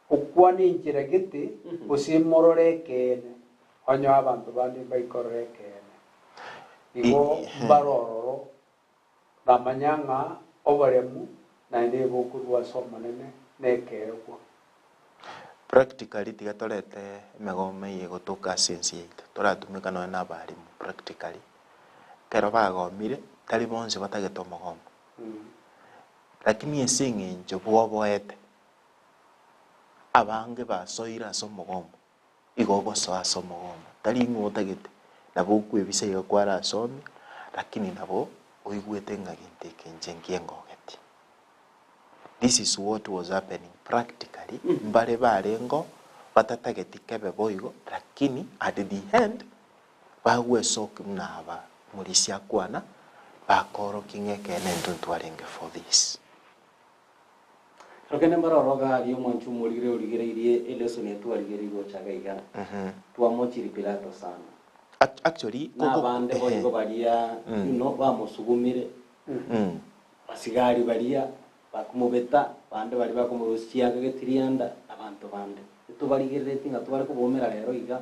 A: okwane enchera gete, gose morore ekeene, onye abanto bande mbaikorora ekeene. Igo mbare ororo, Namanya ng'a oboremu naende bokorwa ase Omonene nekeegwa.
C: Practically tiga torete emegomo eye egotoka ase ense yaito, toratumeka nonya na abalimu practically, ekero bagomire tari bonsi batagete omogomo, lakini ase eng'encho bwoboete, abange basoire ase omogomo, igo ogosoa ase omogomo, tari ng'a otagete, nabo okwebisa iga kwarasomia, lakini nabo oigwete ng'a gento eke inche nkiengogetie. This is what was happening practically, mbare barengeo batatageti kebe boigo, lakini at the end, bagwesokia buna aba morisia akwana, bakorokia ng'a ekeene intwe ntwarenge for this.
B: Ekero kende mbare oroga aria omwanchi omorigire origereirie elesoni etwarigereire gocha iga iga, twamochiri Pilato sana.
C: Actually,
B: Na abande boigo baria you know bamosugumire, abasigari baria bakomobeta, bande baria bakomorusia chianga getirianda, abanto bande. Etobarigereretie ng'a tware koboumera rero iga,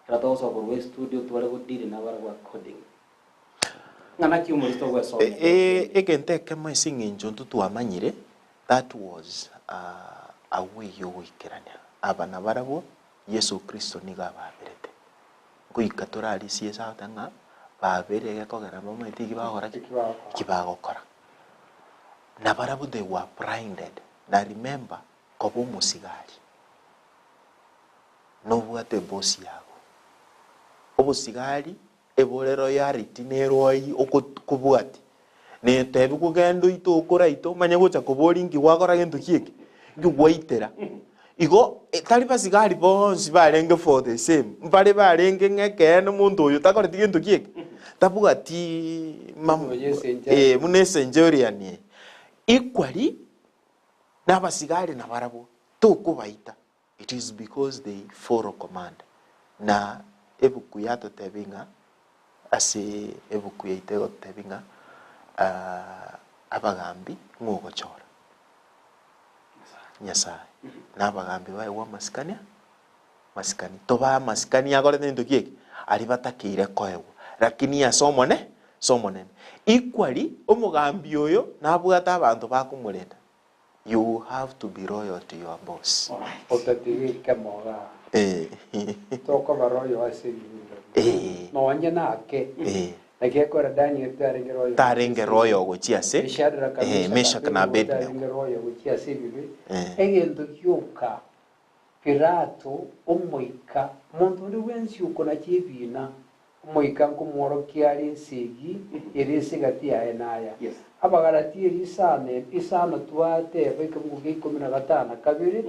B: ekero togosoka korwa estudio tware godeal nabarabwo accordingly. Ng'a naki omorisia ogwesomia
C: Eh, egento ekemo ase eng'encho intwe twamanyire, that was a way yogoikerania aba nabarabwo, Yeso Kristo nigo ababerete. Goika torarisie ase agoteba ng'a babere egekogera mbamaete eki bagokora ki? Eki bagokora. Nabarabwo they were blinded. Na remember, koba omosigari, nobwate ebosi yago. Obosigari Ebore royalty nero ayio okobwatia, netebiwa genda oite okore aite omanye gocha koboria inki gwakora gento ki eke, inki gwaitera. Igo tari basigari bonsi barenge for the same, mbare barenge ng'a ekeene omonto oyo takoreti gento ki eke, tabwati mam eh buna ecenchurion eye. Equally, na abasigari nabarabwo, tokobaita. It is because they follow command. Na ebuku yatotebia ng'a ase ebuku yaito egototebia ng'a abagambi ng'o ogochora? Nyasaye. Na abagambi baegwe amasikani amasikani. Tobae amasikani akorete gento ki eke? Aria batakeire koegwa. Lakini ase omone ase omonene. Equally omogambi oyo nabwate abanto bakomorenda. You have to be loyal to your boss.
A: Otatiga ekemoga
C: Eh.
A: tokoba royal ase ebinto
C: Eh.
A: nonye nake
C: Eh.
A: naki ekore Daniel tarenge royal
C: Tarenge royal gochia ase
A: Shadraka,
C: eh,
A: Meshaka,
C: Meshaka na
A: Abednego
C: Abednego.
A: tarenge royal gochia ase ebibe
C: Eh.
A: egento gioka Pilato omoika omonto onde bwensi okonacha ebina Omoika nkomworokia are esegi ere ase egati yaye naya. Abagalatia eri isano isano twateba ekebugu gia ikomi na gatano na kabere,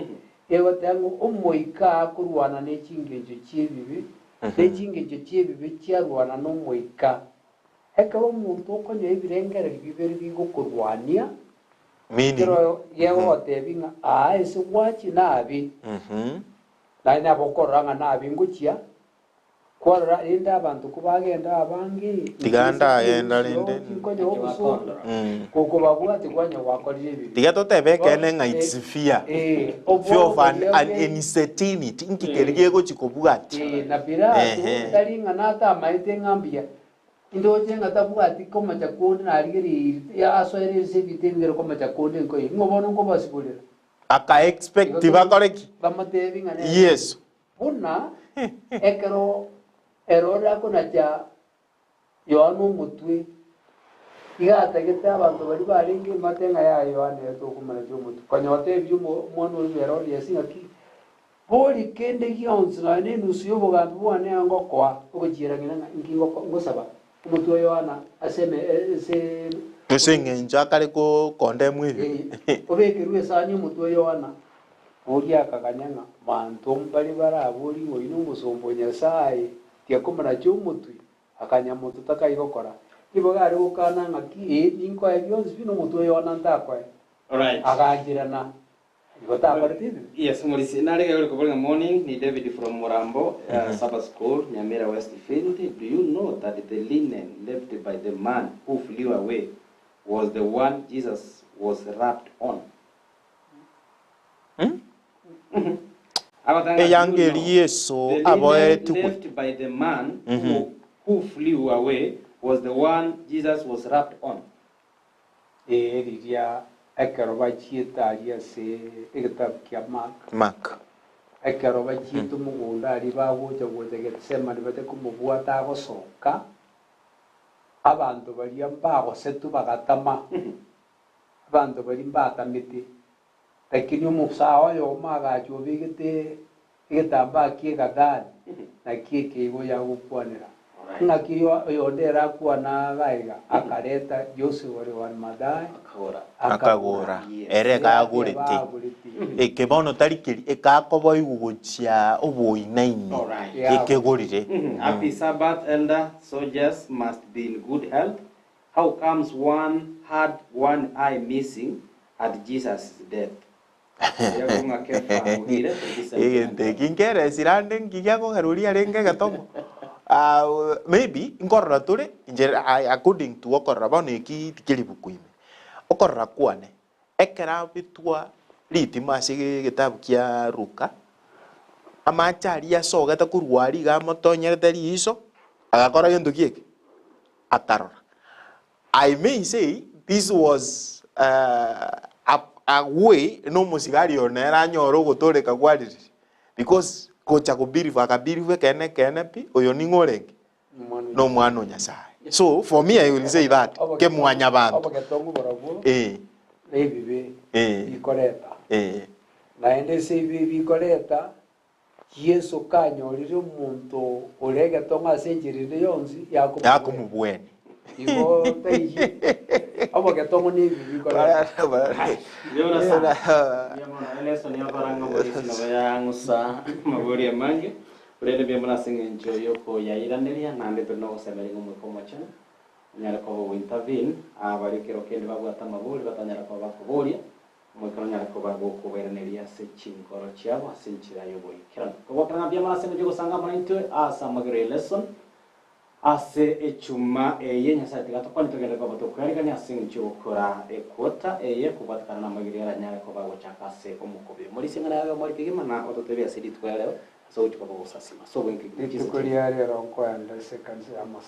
A: egoteba ng'a Omoika akorwana ne chingencho chi'ebibe, ne chingencho chi'ebibe chiarwana n'Omoika. Ekero omonto okonyoa ebirengererio bibere bigokorwania,
C: Meaning?
A: ekero gegogotebia ng'a aa ase gwachia nabe, naye nabo okorora ng'a nabe ngochia, Kwarora rende abanto kobagenda abange,
C: Tiga ndagenda rende.
A: tinkonya obosongo, gokobabwate kwanya gwakorire ebibe.
C: Tiga totebe ekeene ng'a it's fear.
A: Eh,
C: Fear of an,
A: obwoba
C: an
A: boria
C: uncertainty. Inki keri gegochi kobwatia.
A: Eh, na Pilato
C: Ehe.
A: tari ng'a natamaete ng'a mbuya, indoche ng'a tabwati komocha konde narigereirie asoere ense ebinto ebingere komocha konde nkoiyo. Ng'o bono nkobasiborera?
C: Aka expect bakore ki?
A: Bamotebi ng'a nere
C: Yeso.
A: Buna ekero Herode akonacha Yohana omotwe, iga atagete abanto baria barenge emate ng'a yaya Yohana ere tokomonacha omotwe. Konya otebia omwana oria bwa Herodiasi ng'aki, Bori kende gionsi nonya na enusu y'obogambi bwane aa ngokoa, ogochiera ng'ina ng'a inki ngosaba omotwe o Yohana ase eme ase
C: Ase eng'encho akare kondemwa ebibe.
A: Obekerwe esani omotwe o Yohana. Oria akaganya ng'a banto mbare barabori ng'a oyio nomosomba o Nyasae, tiakomonacha omotwe, akanyamoto takai gokora. Ribaga are gokana ng'a ki, ee, ninkoe bionsi pi, nomotwe o Yohana ntakoe.
B: Alright.
A: Agancherana, igo takorete ebibe.
B: Yes, Morisi, narege ore koboria ng'a morning, ni David from Murambo, Sabbath School, Nyamira West Field. Do you know that the linen left by the man who flew away was the one Jesus was wrapped on?
C: Eyanga eria Yeso aboeretigwe.
A: Ee, riria ekero bachiete aria ase egetabu kia Mark,
C: Mark.
A: Ekero bachiete mogondo aria bagocha gocha Getsemane bache komobwata agosoka, abanto baria mbagosetwe bagatama. Abanto baria mbatamete, lakini omosae oyomo agacha obegete egetambaa ki'egatani, nakio ekeigo yagokwanera. Ng'aki oyonde ere akwana iga iga, akareta Joseph ore o Arimathaya,
C: Akagora, ere ekagorete. Eke bono tari keri ekakoboigwa gochia oboinaini, ekegorire.
B: Happy Sabbath elder, soldiers must be in good health How comes one had one eye missing at Jesus' death?
C: Egento eki nkeresire ande nki giakogera oria arenge egetogo? Ah, maybe nkorora tore inche according to okorora bono eki tikeri buku ime. Okorora kwane, ekero abetwa ritimo ase egetabu kia Luka, amache aria asogete korwa aria iga amotonyerete riiso, agakora gento ki eke? Akarora. I may say this was a a way na omosigari oyo nere anyore ogotooreka kwarire because gocha kobelieve akabelieve ekeene ekeene pi oyo ning'o orenge? Nomwana o Nyasaye. So for me I will say that kemwanyabanto.
A: Obogetongu borobwo
C: Eh.
A: nebibe
C: Eh.
A: bikoreta.
C: Eh.
A: Naende ase ebibe bikoreta Yeso kanyorire omonto ore egetong'o ase enchera ende yonsi
C: ya komobwenia.
A: Igo taiyo obogetong'o nebibe bikoreta.
B: Elesson yokoranga oborisi nabo yang'usa amabori amange, korende mbuya mono ase eng'encho yokoyairaneria naende tore nogosemeria ng'a Omoika Omochenu onyare koba ogointervene aa baria kero kende babwate amabori batanyara koba bakoboria. Omoika nonyare koba gokobairaneria ase chinkoro chiabo ase enchera y'oboikeranu. Kogokera ng'a mbuya mono ase engencho y'ogosanga amo naintwe ase amagero ye lesson ase echuma eye. Nyasae tiga atokwane togende koba tokoerigania ase engencho y'ogokora equota eye kobwatekana namagero eranyare koba gochaka ase omokobio. Morisie eng'ana yaye omori kegima na ototebie ase rituko ria rero ase ogochia koba gosasima. Ase obonge
A: Rituko ria rero nkoenda ase ekanisa ya Mose.